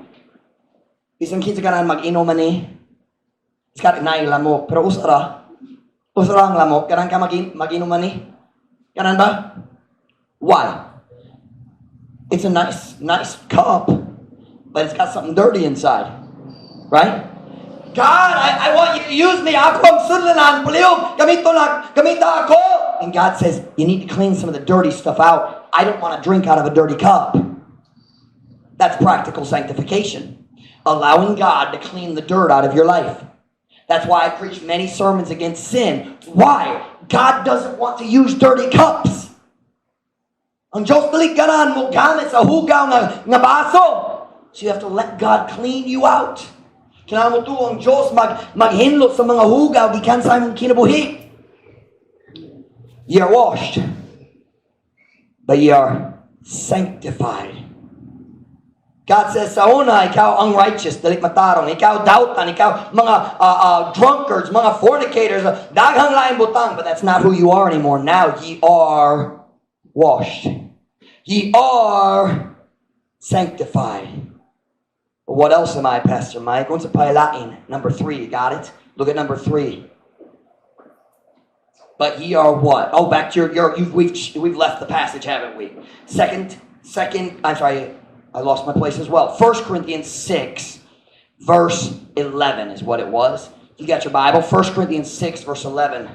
Bisan kinsa ganahan mag-inom ani? It's got naay lamok, pero usa ra. Usa ra ang lamok. Ganahan ka mag-inom ani? Ganahan ba? Why? It's a nice, nice cup. But it's got something dirty inside. Right? "God, I want you to use me. Ako ang sudlanan. Palihog, gamito na, gamita ako." And God says, "You need to clean some of the dirty stuff out. I don't want to drink out of a dirty cup." That's practical sanctification. Allowing God to clean the dirt out of your life. That's why I preach many sermons against sin. Why? God doesn't want to use dirty cups. Ang Diyos dili ganahan mo gamit sa hugaw nga baso. So you have to let God clean you out. Kailangan mo tuo ang Diyos maghinlo sa mga hugaw gikan sa imong kinabuhi. Ye are washed, but ye are sanctified. God says sa una, ikaw ang unrighteous, dili matarong, ikaw dautan, ikaw mga drunkards, mga fornicators, daghang laing butang, but that's not who you are anymore. Now ye are washed. Ye are sanctified. But what else am I, Pastor Mike? Unsa pa'y lain? Number three, you got it? Look at number three. But ye are what? Oh, back to your you've, we've left the passage, haven't we? Second, I'm sorry, I lost my place as well. 1 Corinthians 6, verse 11 is what it was. You got your Bible? 1 Corinthians 6, verse 11.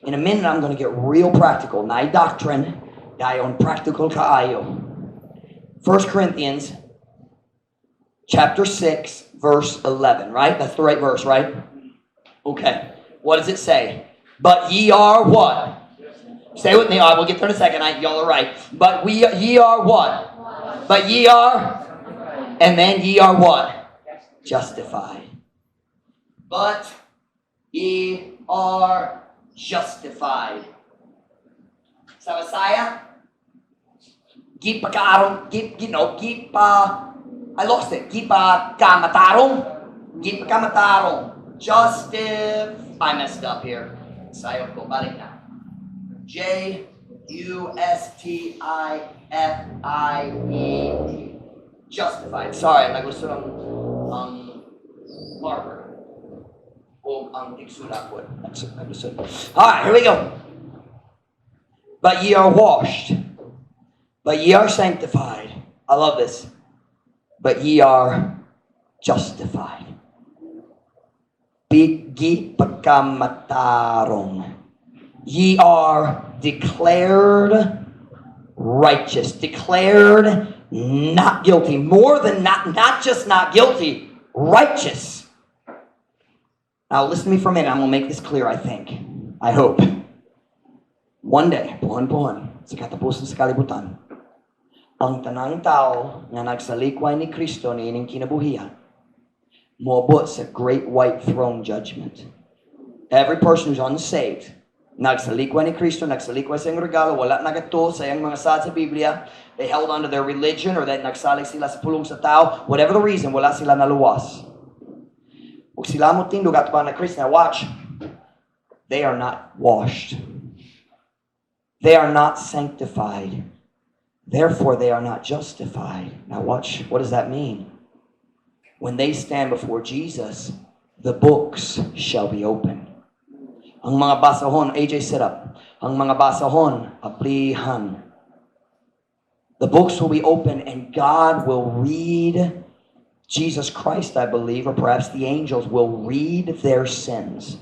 In a minute, I'm going to get real practical. Naay doctrine, dayon practical kaayo. 1 Corinthians chapter 6, verse 11, right? That's the right verse, right? Okay. What does it say? But ye are what? Say with me. All right, we'll get there in a second. Y'all are right. But ye are what? But ye are, and then ye are what? Justified. But ye are justified. Sa Bisaya, gipakaarong, gip, you know, gipa, I lost it. Gipakamatarong. Gipakamatarong. Justif, I messed up here. Sayop ko, balik na. Justified. Justified. Sorry, nagusto ng ang marker. O ang tigsulat ko. Nagusto. All right, here we go. But ye are washed. But ye are sanctified. I love this. But ye are justified. Gipagkamatarong. Ye are declared righteous, declared not guilty. More than not, not just not guilty, righteous. Now listen to me for a minute. I'm going to make this clear, I think. I hope. One day, puhon-puhon, sa katapusan sa kalibutan, ang tanang tao nga nagsalikway ni Kristo niining kinabuhian, moabot sa great white throne judgment. Every person who's unsaved, nagsalikway ni Kristo, nagsalikway sa iyang regalo, wala nagatuo sa iyang mga saad sa Biblia, they held onto their religion or that nagsalig sila sa pulong sa tao, whatever the reason, wala sila naluwas. Ug sila mo tindog atubang ni Kristo. Now watch. They are not washed. They are not sanctified. Therefore, they are not justified. Now watch. What does that mean? When they stand before Jesus, the books shall be open. Ang mga basahon, AJ, sit up. Ang mga basahon, ablihan. The books will be open and God will read Jesus Christ, I believe, or perhaps the angels will read their sins.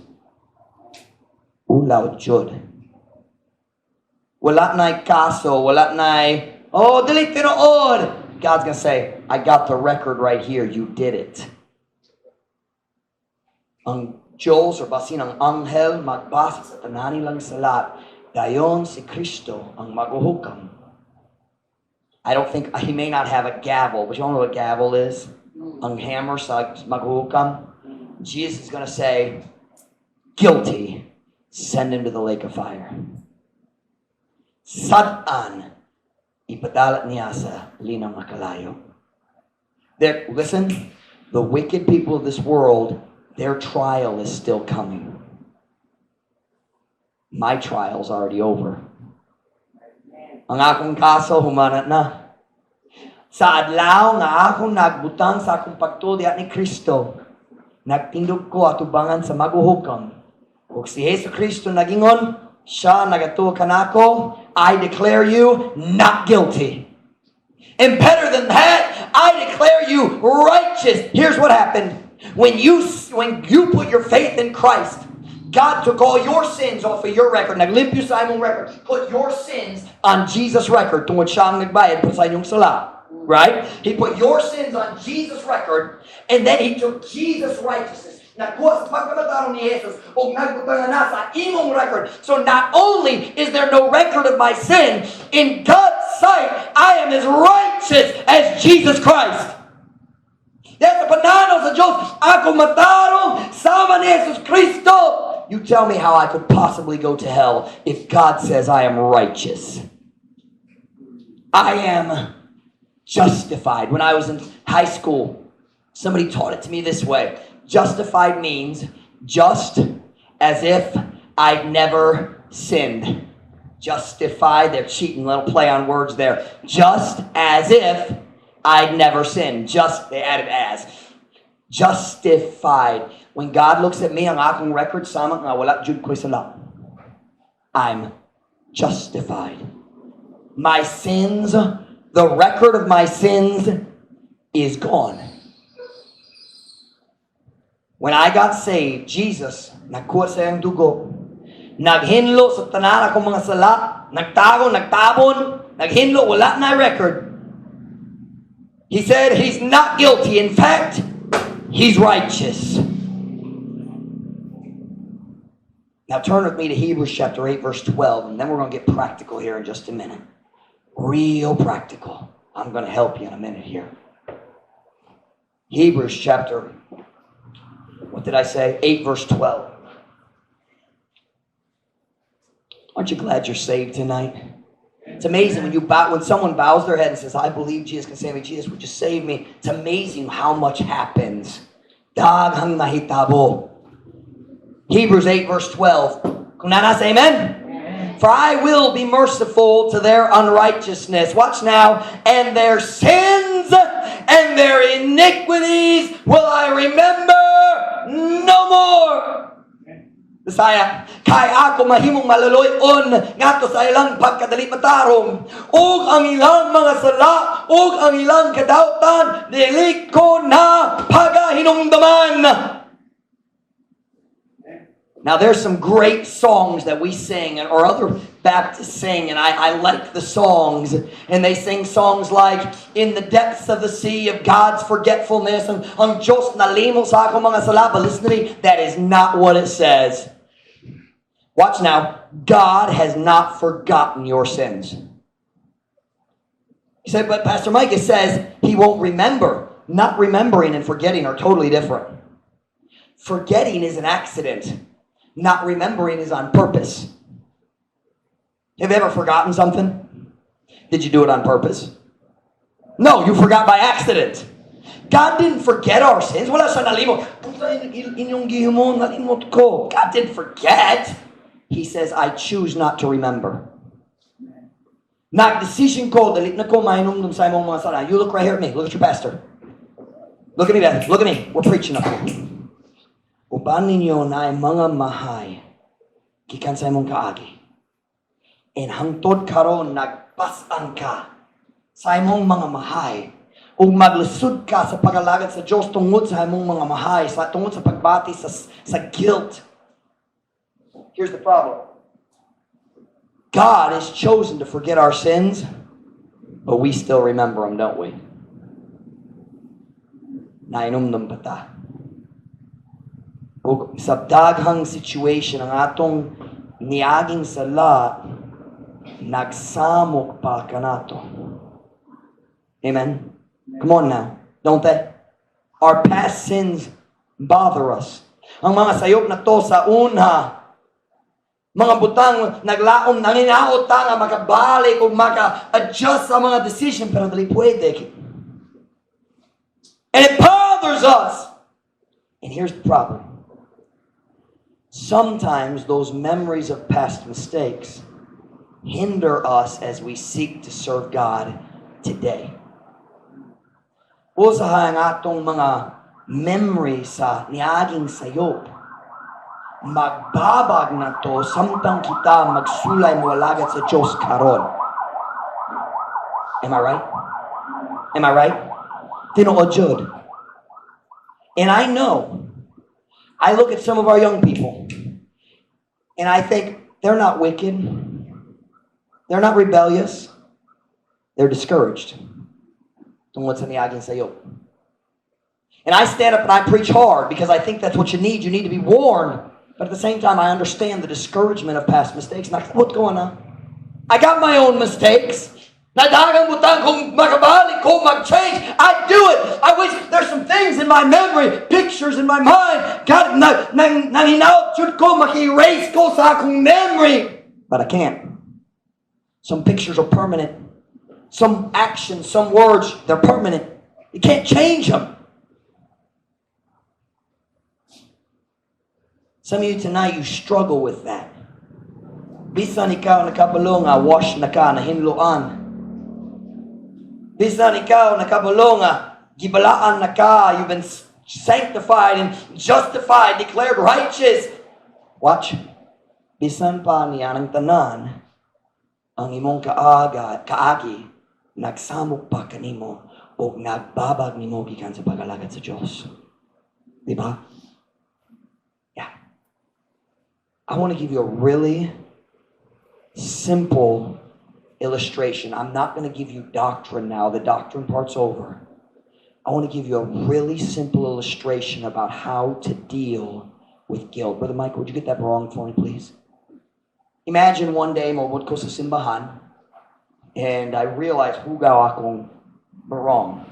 Ulaw jud. Wala na'y kaso, wala na'y, "Oh, dili tinuod." God's gonna say, "I got the record right here. You did it." Ang Diyos or basin ang anghel magbasa sa tanan nilang sala. Dayon si Kristo ang maghuhukam. I don't think, he may not have a gavel, but you all know what gavel is? Ang hammer sa maghuhukam. Jesus is gonna say, "Guilty, send him to the lake of fire." Sad-an, ipadala niya sa linang kalayo. There, listen, the wicked people of this world, their trial is still coming. My trial's already over. Ang akong kaso, humana na. Sa adlaw nga akong nagbutang sa akong pagtuo diha ni Kristo, nagtindog ko atubangan sa maguhukam. Ug si Jesu Kristo nagingon, siya nagatuo kanako, "I declare you not guilty." And better than that, I declare you righteous. Here's what happened. When you put your faith in Christ, God took all your sins off of your record. Naglimpyo sa imong record. Put your sins on Jesus' record. Tungod siya ang nagbayad para sa inyong sala. Right? He put your sins on Jesus' record, and then He took Jesus' righteousness. Nakuha sa pagkamatarong ni Jesus ug nagbutang na sa imong record. So not only is there no record of my sin, in God's sight, I am as righteous as Jesus Christ. Dahil sa pananaw sa Diyos, ako matarong sama ni Jesus Kristo. You tell me how I could possibly go to hell if God says I am righteous. I am justified. When I was in high school, somebody taught it to me this way. Justified means just as if I'd never sinned. Justified, they're cheating, little play on words there. Just as if I'd never sinned. Just, they added "as." Justified. When God looks at me, ang akong record, sama nga wala jud ko'y sala. I'm justified. My sins, the record of my sins is gone. When I got saved, Jesus, nagkuha sa iyang dugo, naghinlo sa tanan akong mga sala, nagtago, nagtabon, naghinlo, wala na record. He said he's not guilty. In fact, he's righteous. Now turn with me to Hebrews chapter 8, verse 12, and then we're going to get practical here in just a minute. Real practical. I'm going to help you in a minute here. Hebrews chapter, what did I say? 8, verse 12. Aren't you glad you're saved tonight? It's amazing when someone bows their head and says, "I believe Jesus can save me. Jesus, would you save me?" It's amazing how much happens. Daghang nahitabo. Hebrews 8 verse 12. Kung naa na, say amen. "For I will be merciful to their unrighteousness." Watch now. "And their sins and their iniquities will I remember no more." Bisaya, "Kay ako mahimong maluloy-on ngadto sa ilang pagkadali matarong ug ang ilang mga sala ug ang ilang kadautan dili ko na pagahinumduman." Now, there's some great songs that we sing, or other Baptists sing, and I like the songs. And they sing songs like, "In the depths of the sea of God's forgetfulness," and "Ang Diyos nalimot sa akong mga sala." But listen to me, that is not what it says. Watch now. God has not forgotten your sins. He said, "But Pastor Mike, it says he won't remember." Not remembering and forgetting are totally different. Forgetting is an accident. Not remembering is on purpose. Have you ever forgotten something? Did you do it on purpose? No, you forgot by accident. God didn't forget our sins. Wala siya nalimot. "Unsa inyong gihimo, nalimot ko." God didn't forget. He says, "I choose not to remember." Nag-decision ko, dili na ko mahinumdum sa imong mga sala. You look right here at me. Look at your pastor. Look at me, Beth. Look at me. We're preaching up here. Uban ninyo naay mga mahay gikan sa imong kaagi. And hangtod karon nagbas-an ka sa imong mga mahay ug maglisod ka sa pagalagad sa Dios tungod sa imong mga mahay, sa tungod sa pagbati sa guilt. Here's the problem. God has chosen to forget our sins, but we still remember them, don't we? Nahinumdum pa ta. Ug sa daghang situation ang atong niaging sala nagsamok pa kanato. Amen. Come on now. Don't they? Our past sins bother us. Ang mga sayop nato sa una, mga butang naglaom, nanginaot ta nga makabalik o maka-adjust sa mga decision, pero dili pwede. And it bothers us. And here's the problem. Sometimes those memories of past mistakes hinder us as we seek to serve God today. Usahay ang atong mga memory sa niaging sayop, magbabag nato samtang kita magsulay moalagad sa Diyos karon. Am I right? Am I right? Tinuod jud. And I know, I look at some of our young people, and I think they're not wicked. They're not rebellious. They're discouraged. Tungod sa niaging sayop. And I stand up and I preach hard because I think that's what you need. You need to be warned. But at the same time, I understand the discouragement of past mistakes. What's going on? I got my own mistakes. Naa daghang butang kung makabalik ko, mag-change, I'd do it. I wish there's some things in my memory, pictures in my mind. God, na, nang, nanghinaot jud ko, maki-erase ko sa akong memory. But I can't. Some pictures are permanent. Some actions, some words, they're permanent. You can't change them. Some of you tonight, you struggle with that. Bisan ikaw nakabalo nga wash na ka, nahinloan. Bisan ikaw nakabalo nga gibalaan na ka, you've been sanctified and justified, declared righteous. Watch. Bisan pa niya ng tanan, ang imong kaaga, kaagi, nagsamok pa kanimo o nagbabag nimo gikan sa pag-alagad sa Diyos. Di ba? Yeah. I want to give you a really simple illustration. I'm not going to give you doctrine now. The doctrine part's over. I want to give you a really simple illustration about how to deal with guilt. Brother Michael, would you get that barong for me, please? Imagine one day, moabot ko sa simbahan, and I realize hugaw akong barong.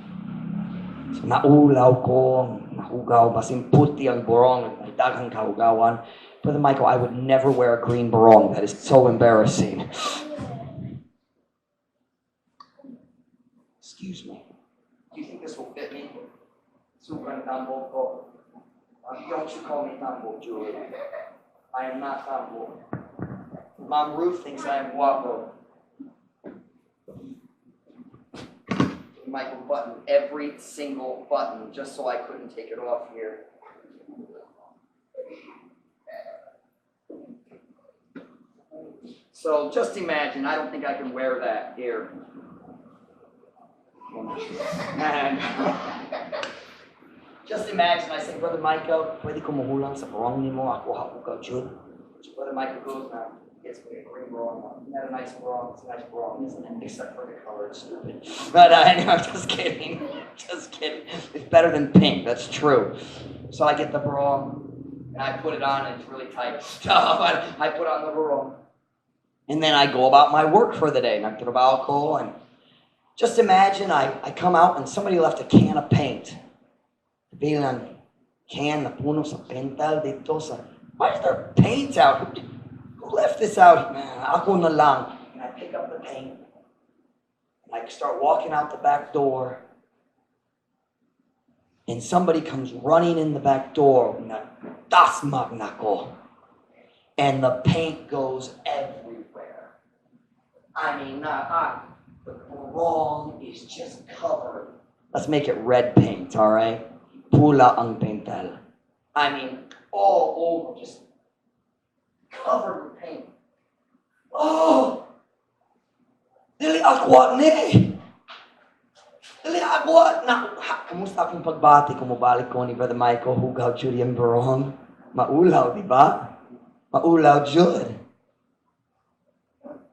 So naulaw ko, nahugaw, basin puti ang barong, may daghang kahugawan. Brother Michael, I would never wear a green barong. That is so embarrassing. Excuse me. Do you think this will fit me? Sobrang tambo ko. Don't you call me tambo, Julie. I am not tambo. Mom Ruth thinks I am guapo. Michael buttoned every single button just so I couldn't take it off here. So just imagine, I don't think I can wear that here. And just imagine, I say, "Brother Michael, pwede ko mohulang sa barong nimo, ako hugaw jud." So Brother Michael goes now, gets me a green barong. Isn't that a nice barong? It's a nice barong, isn't it? Except for the color, it's stupid. But anyway, I'm just kidding. Just kidding. It's better than pink, that's true. So I get the barong, and I put it on, and it's really tight. So I put on the barong. And then I go about my work for the day. Nagtrabaho ko, and just imagine I come out and somebody left a can of paint. Bilang can na puno sa pental didto sa. Why is there paint out? Who left this out? Man, ako na lang. And I pick up the paint. And I start walking out the back door. And somebody comes running in the back door. Nagdasmag nako. And the paint goes everywhere. I mean, not, I, the barong is just covered. Let's make it red paint, all right? Pula ang pental. I mean, all over, just covered with paint. Oh! Dili ako ni! Dili ako na. Ha, kumusta akong pagbati kung mobalik ko ni Brother Michael, hugaw jud ang barong? Maulaw, di ba? Maulaw jud.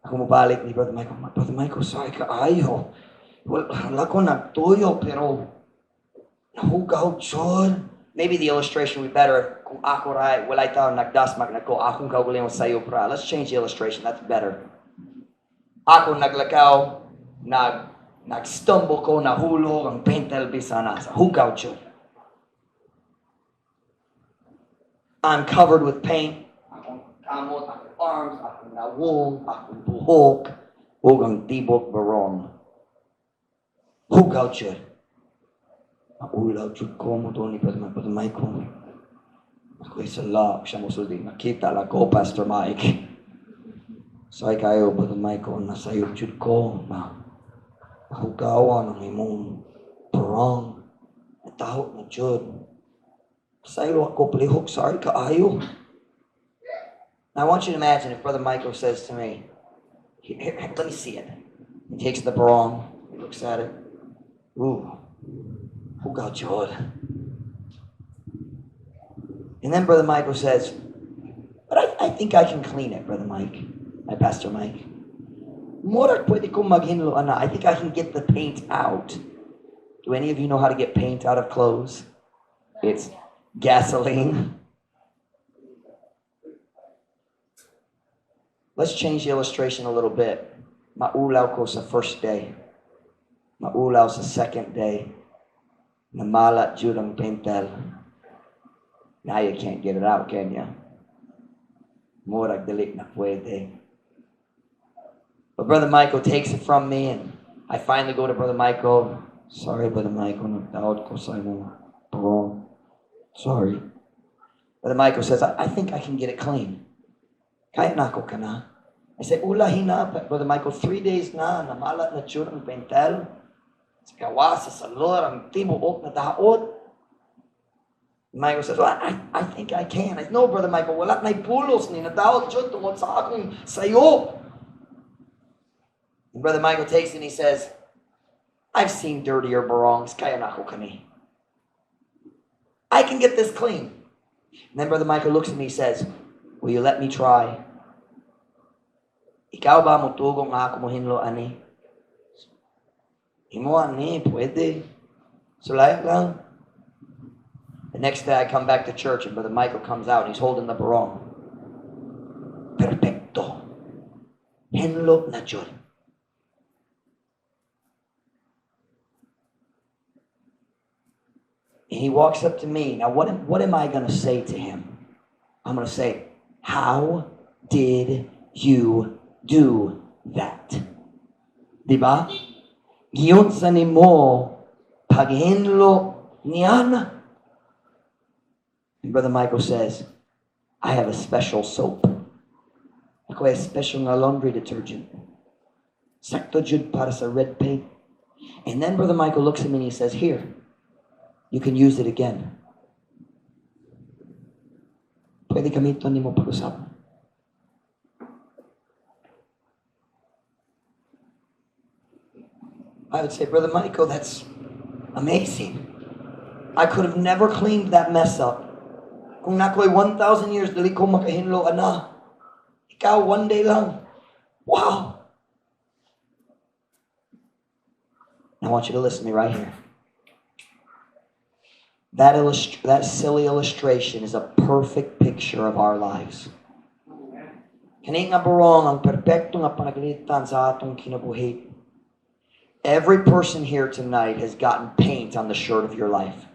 Ako mobalik ni Brother Michael, "Brother Michael, sorry kaayo. Wala ko nagtuyo, pero nahugaw jud." Maybe the illustration would be better kung ako ray, walay tao nagdasmag nako, akong kaugalingon sayop ra. Let's change the illustration, that's better. Ako naglakaw, nag-stumble ko, nahulog, ang pentel bisan asa. Hugaw jud. I'm covered with paint. Akong kamot, akong arms, akong nawong, akong buhok, ug ang tibok barong. Hugaw jud. Maulaw jud ko mo ni Brother Michael. Ako'y sala, siya mosulti. Nakita lang ko, Pastor Mike. Sorry kaayo, Brother Michael, nasayop jud ko. Mahugawan ang imong barong. Nataho na jud. Pasaylo ako, palihog, sorry kaayo. Now I want you to imagine if Brother Michael says to me, "Here, here, let me see it." He takes the barong, he looks at it. Ooh. Hugaw jud. And then Brother Michael says, "But I think I can clean it, Brother Mike." My Pastor Mike. "Murag pwede ko maghinlo ana. I think I can get the paint out." Do any of you know how to get paint out of clothes? It's gasoline. Let's change the illustration a little bit. Maulaw ko sa first day. Maulaw sa second day. Namalat jud ang pentel. Now you can't get it out, can you? Murag dili na pwede. But Brother Michael takes it from me, and I finally go to Brother Michael. "Sorry, Brother Michael, nagdaot ko sa imong barong. Sorry." Brother Michael says, I think I can get it clean. Kaya nako kana." I say, "Ulahi na, Brother Michael, 3 days na, namalat na jud ang pentel. Sa gawas, sa salor, ang tibuok na daot." Michael says, "Well, I think I can." I said, "No, Brother Michael, wala na'y pulos ni nadaot jud tungod sa akong sayop." And Brother Michael takes it and he says, "I've seen dirtier barongs. Kaya nako kani. I can get this clean." And then Brother Michael looks at me and says, "Will you let me try? Ikaw ba motugo nga ako mohinlo ani?" Imo ani, pwede. Sulay lang. The next day I come back to church and Brother Michael comes out and he's holding the barong. Perfecto. Hinlo na jud. And he walks up to me. Now, what am I going to say to him? I'm going to say, "How did you do that?" Diba? Giunsa nimo paghinlo niana? And Brother Michael says, "I have a special soap. Ako ay special nga laundry detergent. Sakto jud para sa red paint." And then Brother Michael looks at me and he says, "Here, you can use it again. Pwede gamiton nimo pag-usab." I would say, "Brother Michael, that's amazing. I could have never cleaned that mess up. Kung naa ko'y 1,000 years, dili ko makahinlo ana. Ikaw, one day lang. Wow." I want you to listen to me right here. That silly illustration is a perfect picture of our lives. Kani nga barong ang perpekto nga panaglitan sa atong kinabuhi. Every person here tonight has gotten paint on the shirt of your life.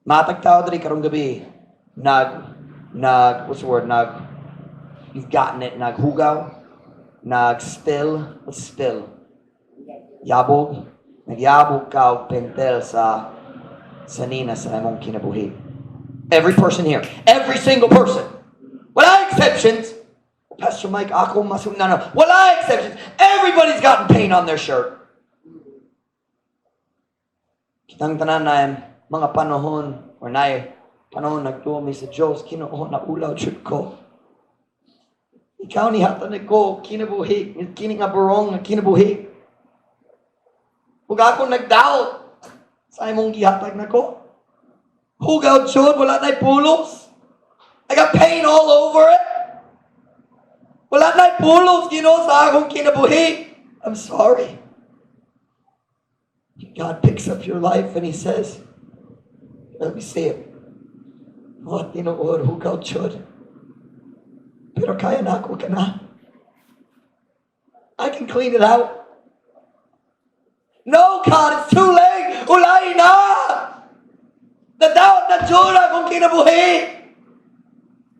Matag tao diri karong gabi, nag, what's the word, nag, you've gotten it, naghugaw, nag-spill, what's spill? Yabog. Nagyabog ka og pentel sa sanina sa imong kinabuhi. Every person here, every single person. Wala exceptions. "Pastor Mike, ako mas..." No. Wala exceptions. Everybody's gotten paint on their shirt. Kitang tanan na mga panahon or na panahon nagtuo mi sa Diyos, Ginoo, naulaw jud ko. Ikaw nihatag nako kinabuhi, kini nga barong nga kinabuhi. Ug ako nagdaot sa imong gihatag nako. Hugaw jud, wala na'y pulos. I got paint all over it. Wala na'y pulos, Ginoo, sa akong kinabuhi. I'm sorry. God picks up your life and He says, "Let me see it. Oh, tinuod, hugaw jud. Pero kaya nako kana. I can clean it out." "No, God, it's too late. Ulay na. Nadaot na jud akong kinabuhi."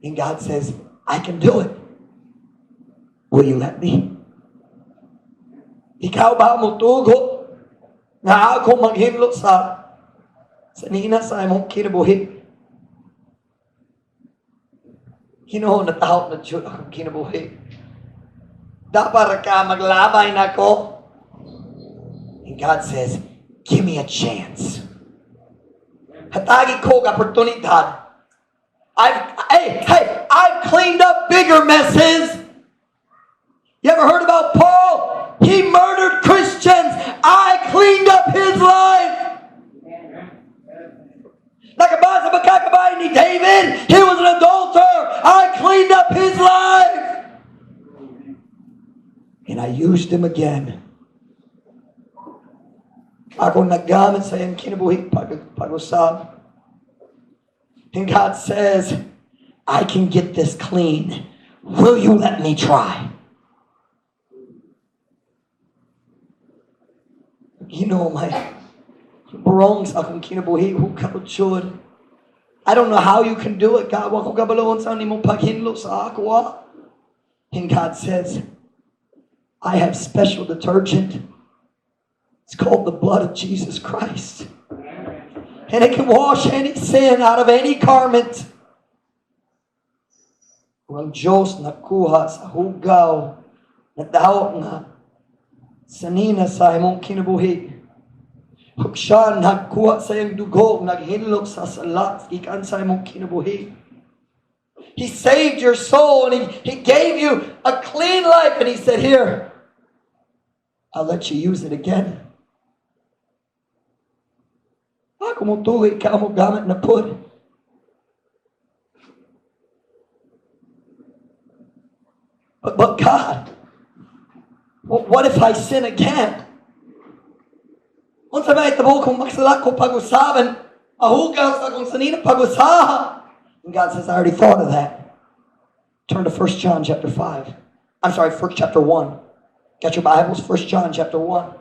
And God says, "I can do it. Will you let me? Ikaw ba motugo nga ako maghinlo sa sanina sa imong kinabuhi? Ginoo, nadaot na jud akong kinabuhi. Dapat ra ka maglabay nako." And God says, "Give me a chance. Hatagi ko oportunidad. Hey, I've cleaned up bigger messes. You ever heard about Paul? He murdered Christians. I cleaned up his life." kabay ni David? He was an adulterer. I cleaned up his life. And I used him again. Ako naggamit sa iyang kinabuhi pag-usab. And God says, "I can get this clean. Will you let me try?" Ginoo, may barong sa akong kinabuhi, hugaw jud. I don't know how you can do it, God. Wa ko kabalo unsa nimo paghinlo sa ako, ah. And God says, "I have special detergent. It's called the blood of Jesus Christ. And it can wash any sin out of any garment." Kung ang Diyos nakuha sa hugaw na daw nga sanina sa imong kinabuhi, ug siya nagkuha sa iyang dugo, naghinlo sa sala, gikan sa imong kinabuhi. He saved your soul and he gave you a clean life. And he said, "Here, I'll let you use it again. Ako mo tuloy ka mo gamit na pud." But God, what if I sin again? Unsa ba itabo kung magsala ko pag-usab, mahugaw sa akong sanina pag-usab? And God says, "I already thought of that." Turn to 1 John chapter 5. I'm sorry, 1 chapter 1. Got your Bibles? 1 John chapter 1.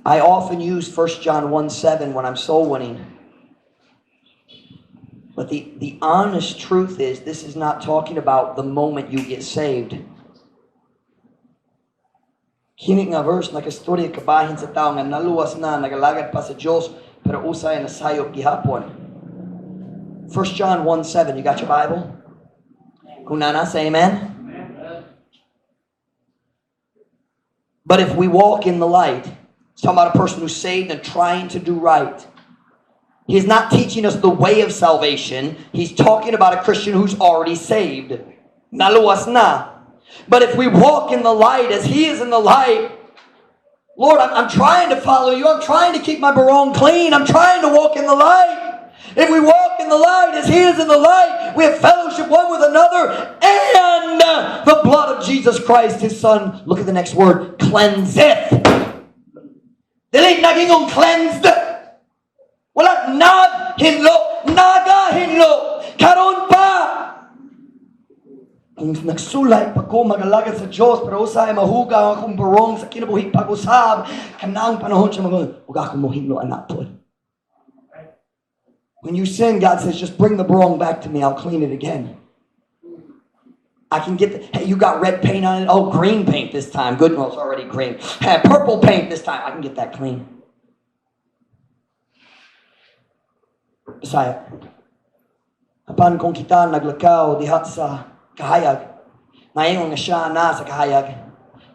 I often use 1 John 1:7 when I'm soul winning. But the honest truth is, this is not talking about the moment you get saved. Kini nga verse nakastorya kabahin sa tao nga naluwas na, nagalagad pa sa Diyos, pero usay nasayop gihapon. 1 John 1:7, you got your Bible? Kung naa na, say amen. But if we walk in the light, it's talking about a person who's saved and trying to do right. He's not teaching us the way of salvation. He's talking about a Christian who's already saved. Naluwas na. But if we walk in the light as he is in the light, Lord, I'm trying to follow you. I'm trying to keep my barong clean. I'm trying to walk in the light. If we walk in the light as he is in the light, we have fellowship one with another, and the blood of Jesus Christ, his Son, look at the next word, cleanseth. Dili nagingong cleansed. Wala naghinlo, nagahinlo. Karon pa. Kung nagsulay pa ko magalagad sa Diyos, pero usay mahugaw akong barong sa kinabuhi pag-usab, kanang panahon siya mag ug ako mohinlo ana pod. When you sin, God says, "Just bring the barong back to me. I'll clean it again. I can get the, hey, you got red paint on it? Oh, green paint this time. Good, well, it's already green. Hey, purple paint this time. I can get that clean." Bisaya. Apan kung kita naglakaw diha sa kahayag, ngayon nga siya na sa kahayag,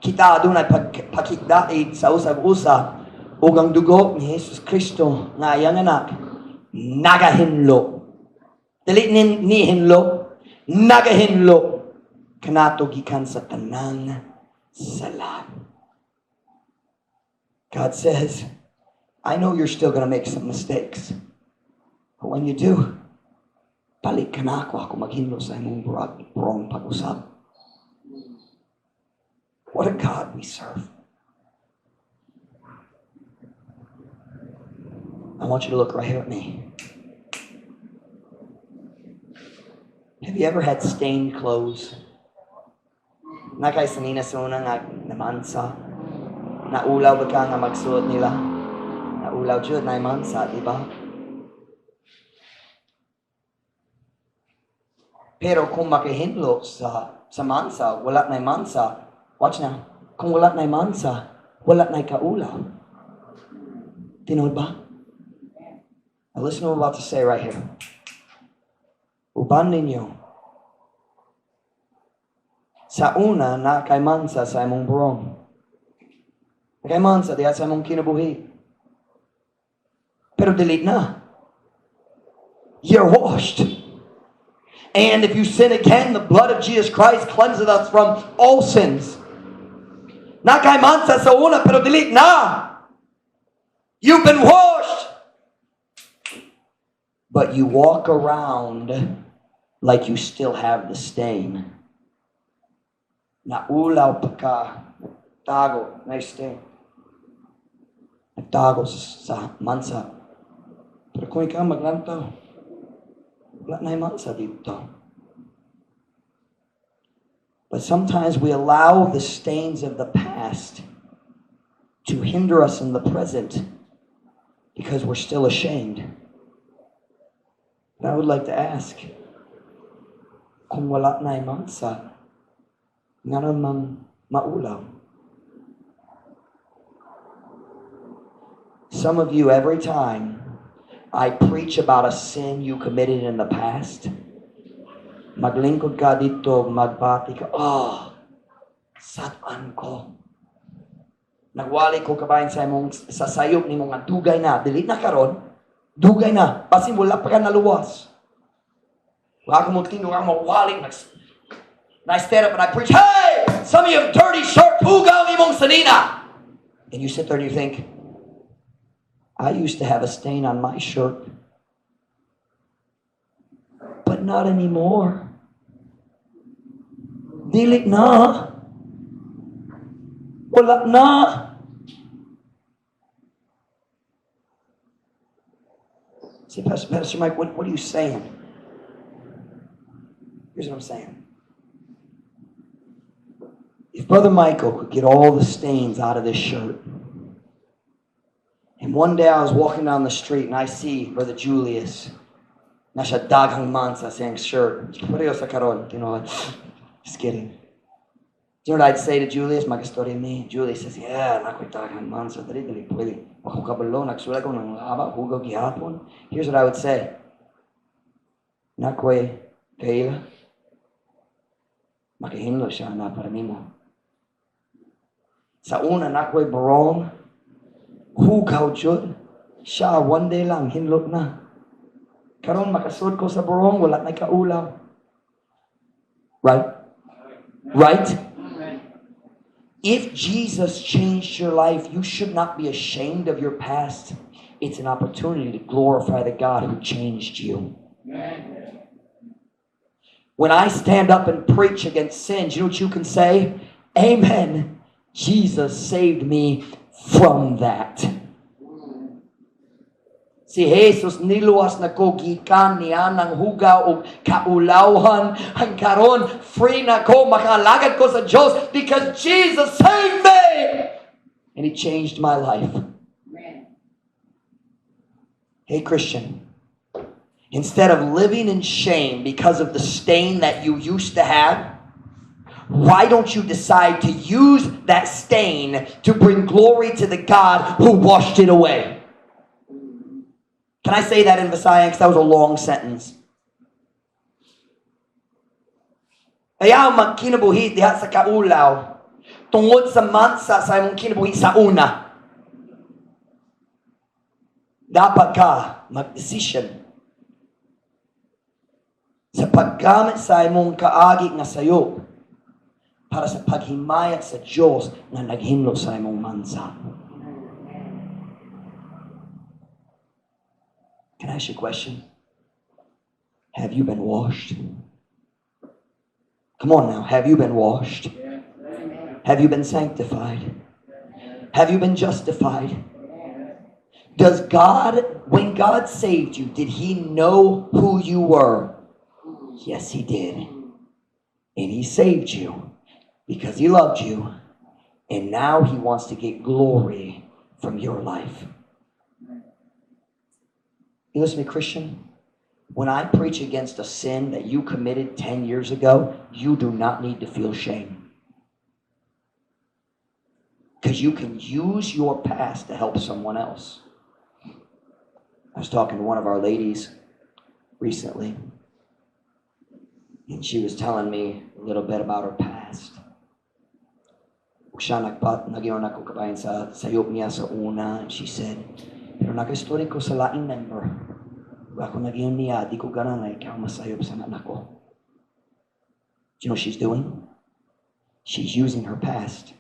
kita adunay pagpakigdait sa usag usa ug ang dugo ni Jesus Kristo nga iyang anak nagahinlo. Dili ni hinlo, nagahinlo kanato gikan sa tanang sala. God says, "I know you're still going to make some mistakes. But when you do, balik ka na ako, ako maghinlo sa imong barong pag-usab." What a God we serve. I want you to look right here at me. Have you ever had stained clothes? Naa kay sanina sa una nga namansa. Naulaw ba ka nga magsuot nila? Naulaw jud na mansa, di ba? Pero kung makahinlo sa mansa, wala na mansa. Watch now. Kung wala na mansa, wala na kaulaw. Tinuod ba? Now listen to what I'm about to say right here. Uban ninyo. Sa una, naa kay mansa sa imong barong. Naa kay mansa diha sa imong kinabuhi. Pero dili na. You're washed. And if you sin again, the blood of Jesus Christ cleanses us from all sins. Naa kay mansa sa una, pero dili na. You've been washed. But you walk around like you still have the stain. Naulaw pa ka. Tago. Nice stain. Nagtago sa mansa. Pero kung ikaw maglantaw, wala na mansa dito. But sometimes we allow the stains of the past to hinder us in the present because we're still ashamed. But I would like to ask, kung wala na mansa, ngano man maulaw? Some of you, every time I preach about a sin you committed in the past, maglingkod ka dito, magbati ka, "Oh, sad-an ko. Nagwali ko kabahin sa imong sa sayop nimo nga dugay na, dili na karon, dugay na, basin wala pa ka naluwas." Wala ko mo tingog ako mawali. And I stand up and I preach, "Hey, some of you have dirty shirt, hugaw imong sanina." And you sit there and you think, "I used to have a stain on my shirt, but not anymore. Dili na. Wala na." See, Pastor Mike, what are you saying? Here's what I'm saying. If Brother Michael could get all the stains out of this shirt, and one day I was walking down the street and I see Brother Julius, naa siya daghang mansa sa iyang shirt. Pareho sa karon, just kidding. Do you know what I'd say to Julius? Mag-istorya mi. Julius says, "Yeah, naa ko'y daghang mansa. Dali, dali, pwede. Ako kabalo, nagsulay ko ng laba, hugaw gihapon." Here's what I would say. "Naa ko'y kaila. Makahinlo siya na para nimo. Sa una, naa ko'y barong, hugaw jud. Siya, one day lang, hinlot na. Karon makasud ko sa barong, wala na kaulaw." Right? Right? If Jesus changed your life, you should not be ashamed of your past. It's an opportunity to glorify the God who changed you. Amen. When I stand up and preach against sins, you know what you can say? "Amen. Jesus saved me from that." Si Jesus niluwas nako gikan nianang hugaw og kaulawhan. Ang karon free na ko, makalagad ko sa Diyos because Jesus saved me. And He changed my life. Amen. Hey Christian, instead of living in shame because of the stain that you used to have, why don't you decide to use that stain to bring glory to the God who washed it away? Can I say that in Visayan? Because that was a long sentence. Ayaw magkinabuhi diha sa kaulaw tungod sa mansa sa imong kinabuhi sa una. Dapat ka mag-decision sa paggamit sa imong kaagi nga sayo para sa paghimayat sa Diyos na naghinlo sa imong mansa. Can I ask you a question? Have you been washed? Come on now. Have you been washed? Have you been sanctified? Have you been justified? When God saved you, did He know who you were? Yes, He did. And He saved you because He loved you. And now He wants to get glory from your life. You listen to me, Christian? When I preach against a sin that you committed 10 years ago, you do not need to feel shame. Because you can use your past to help someone else. I was talking to one of our ladies recently, and she was telling me a little bit about her past. Siya nag-iwan ako kabayan sa sayop niya sa una, and she said, "Pero nag-story ko sa laing member. Ako nag-iwan niya, di ko gana na ikaw masayop sa anak ko." Do you know what she's doing? She's using her past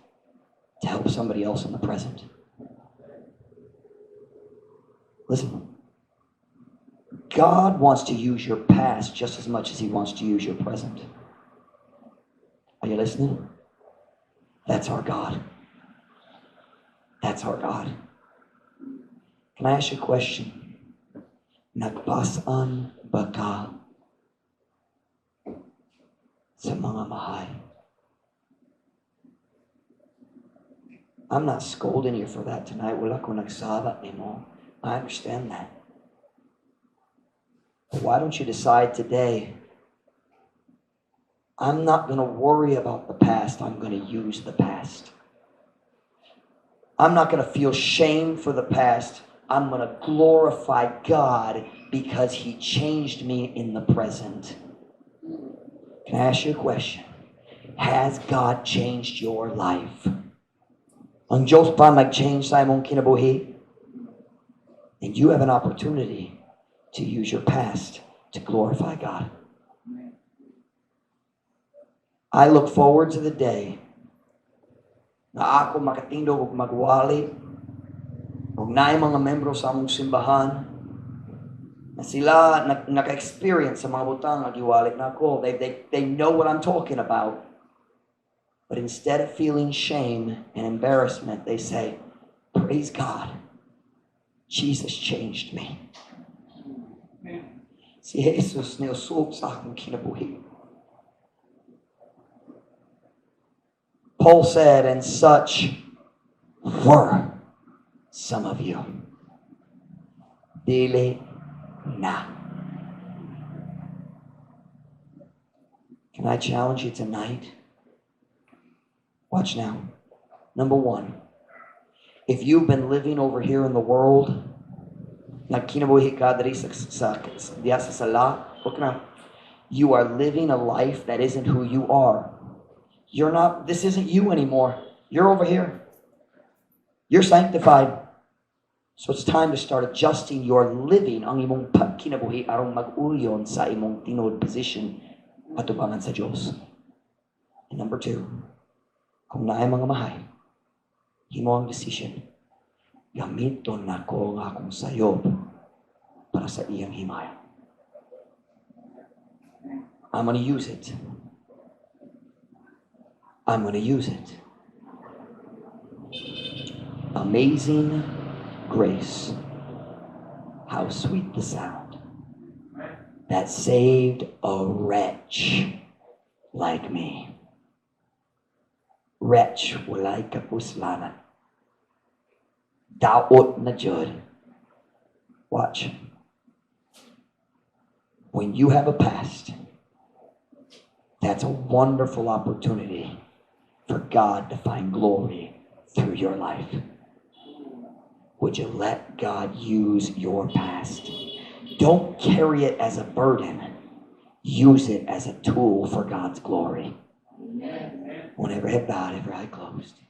to help somebody else in the present. Listen, God wants to use your past just as much as He wants to use your present. Are you listening? That's our God. That's our God. Can I ask you a question? Nagbas-an ba ka sa mga mahay? I'm not scolding you for that tonight. Wala ko nagsaba nimo. I understand that. But why don't you decide today, I'm not going to worry about the past. I'm going to use the past. I'm not going to feel shame for the past. I'm going to glorify God because He changed me in the present. Can I ask you a question? Has God changed your life? Ang Diyos pa mag-change sa imong kinabuhi? And you have an opportunity to use your past to glorify God. I look forward to the day na ako makatindog ug magwali ug naay mga membro sa among simbahan na sila naka-experience sa mga butang nga giwali nako. They know what I'm talking about. But instead of feeling shame and embarrassment, they say, "Praise God, Jesus changed me. Si Jesus niusog sa akong kinabuhi." Paul said, "And such were some of you." Dili na. Can I challenge you tonight? Watch now. Number one, if you've been living over here in the world, nagkinabuhi ka diri sa diya sa sala, look now, you are living a life that isn't who you are. You're not, this isn't you anymore. You're over here. You're sanctified. So it's time to start adjusting your living, ang imong pagkinabuhi aron mag-uyon sa imong tinuod position atubangan sa Diyos. And number two, kung naay mga mahay, himo ang decision, gamiton nako ang akong sayob para sa iyang himaya. I'm going to use it. I'm going to use it. Amazing grace. How sweet the sound that saved a wretch like me. Wretch, walay kapuslanan. Daot na jud. Watch. When you have a past, that's a wonderful opportunity for God to find glory through your life. Would you let God use your past? Don't carry it as a burden. Use it as a tool for God's glory. Amen. When every head bowed, every eye closed.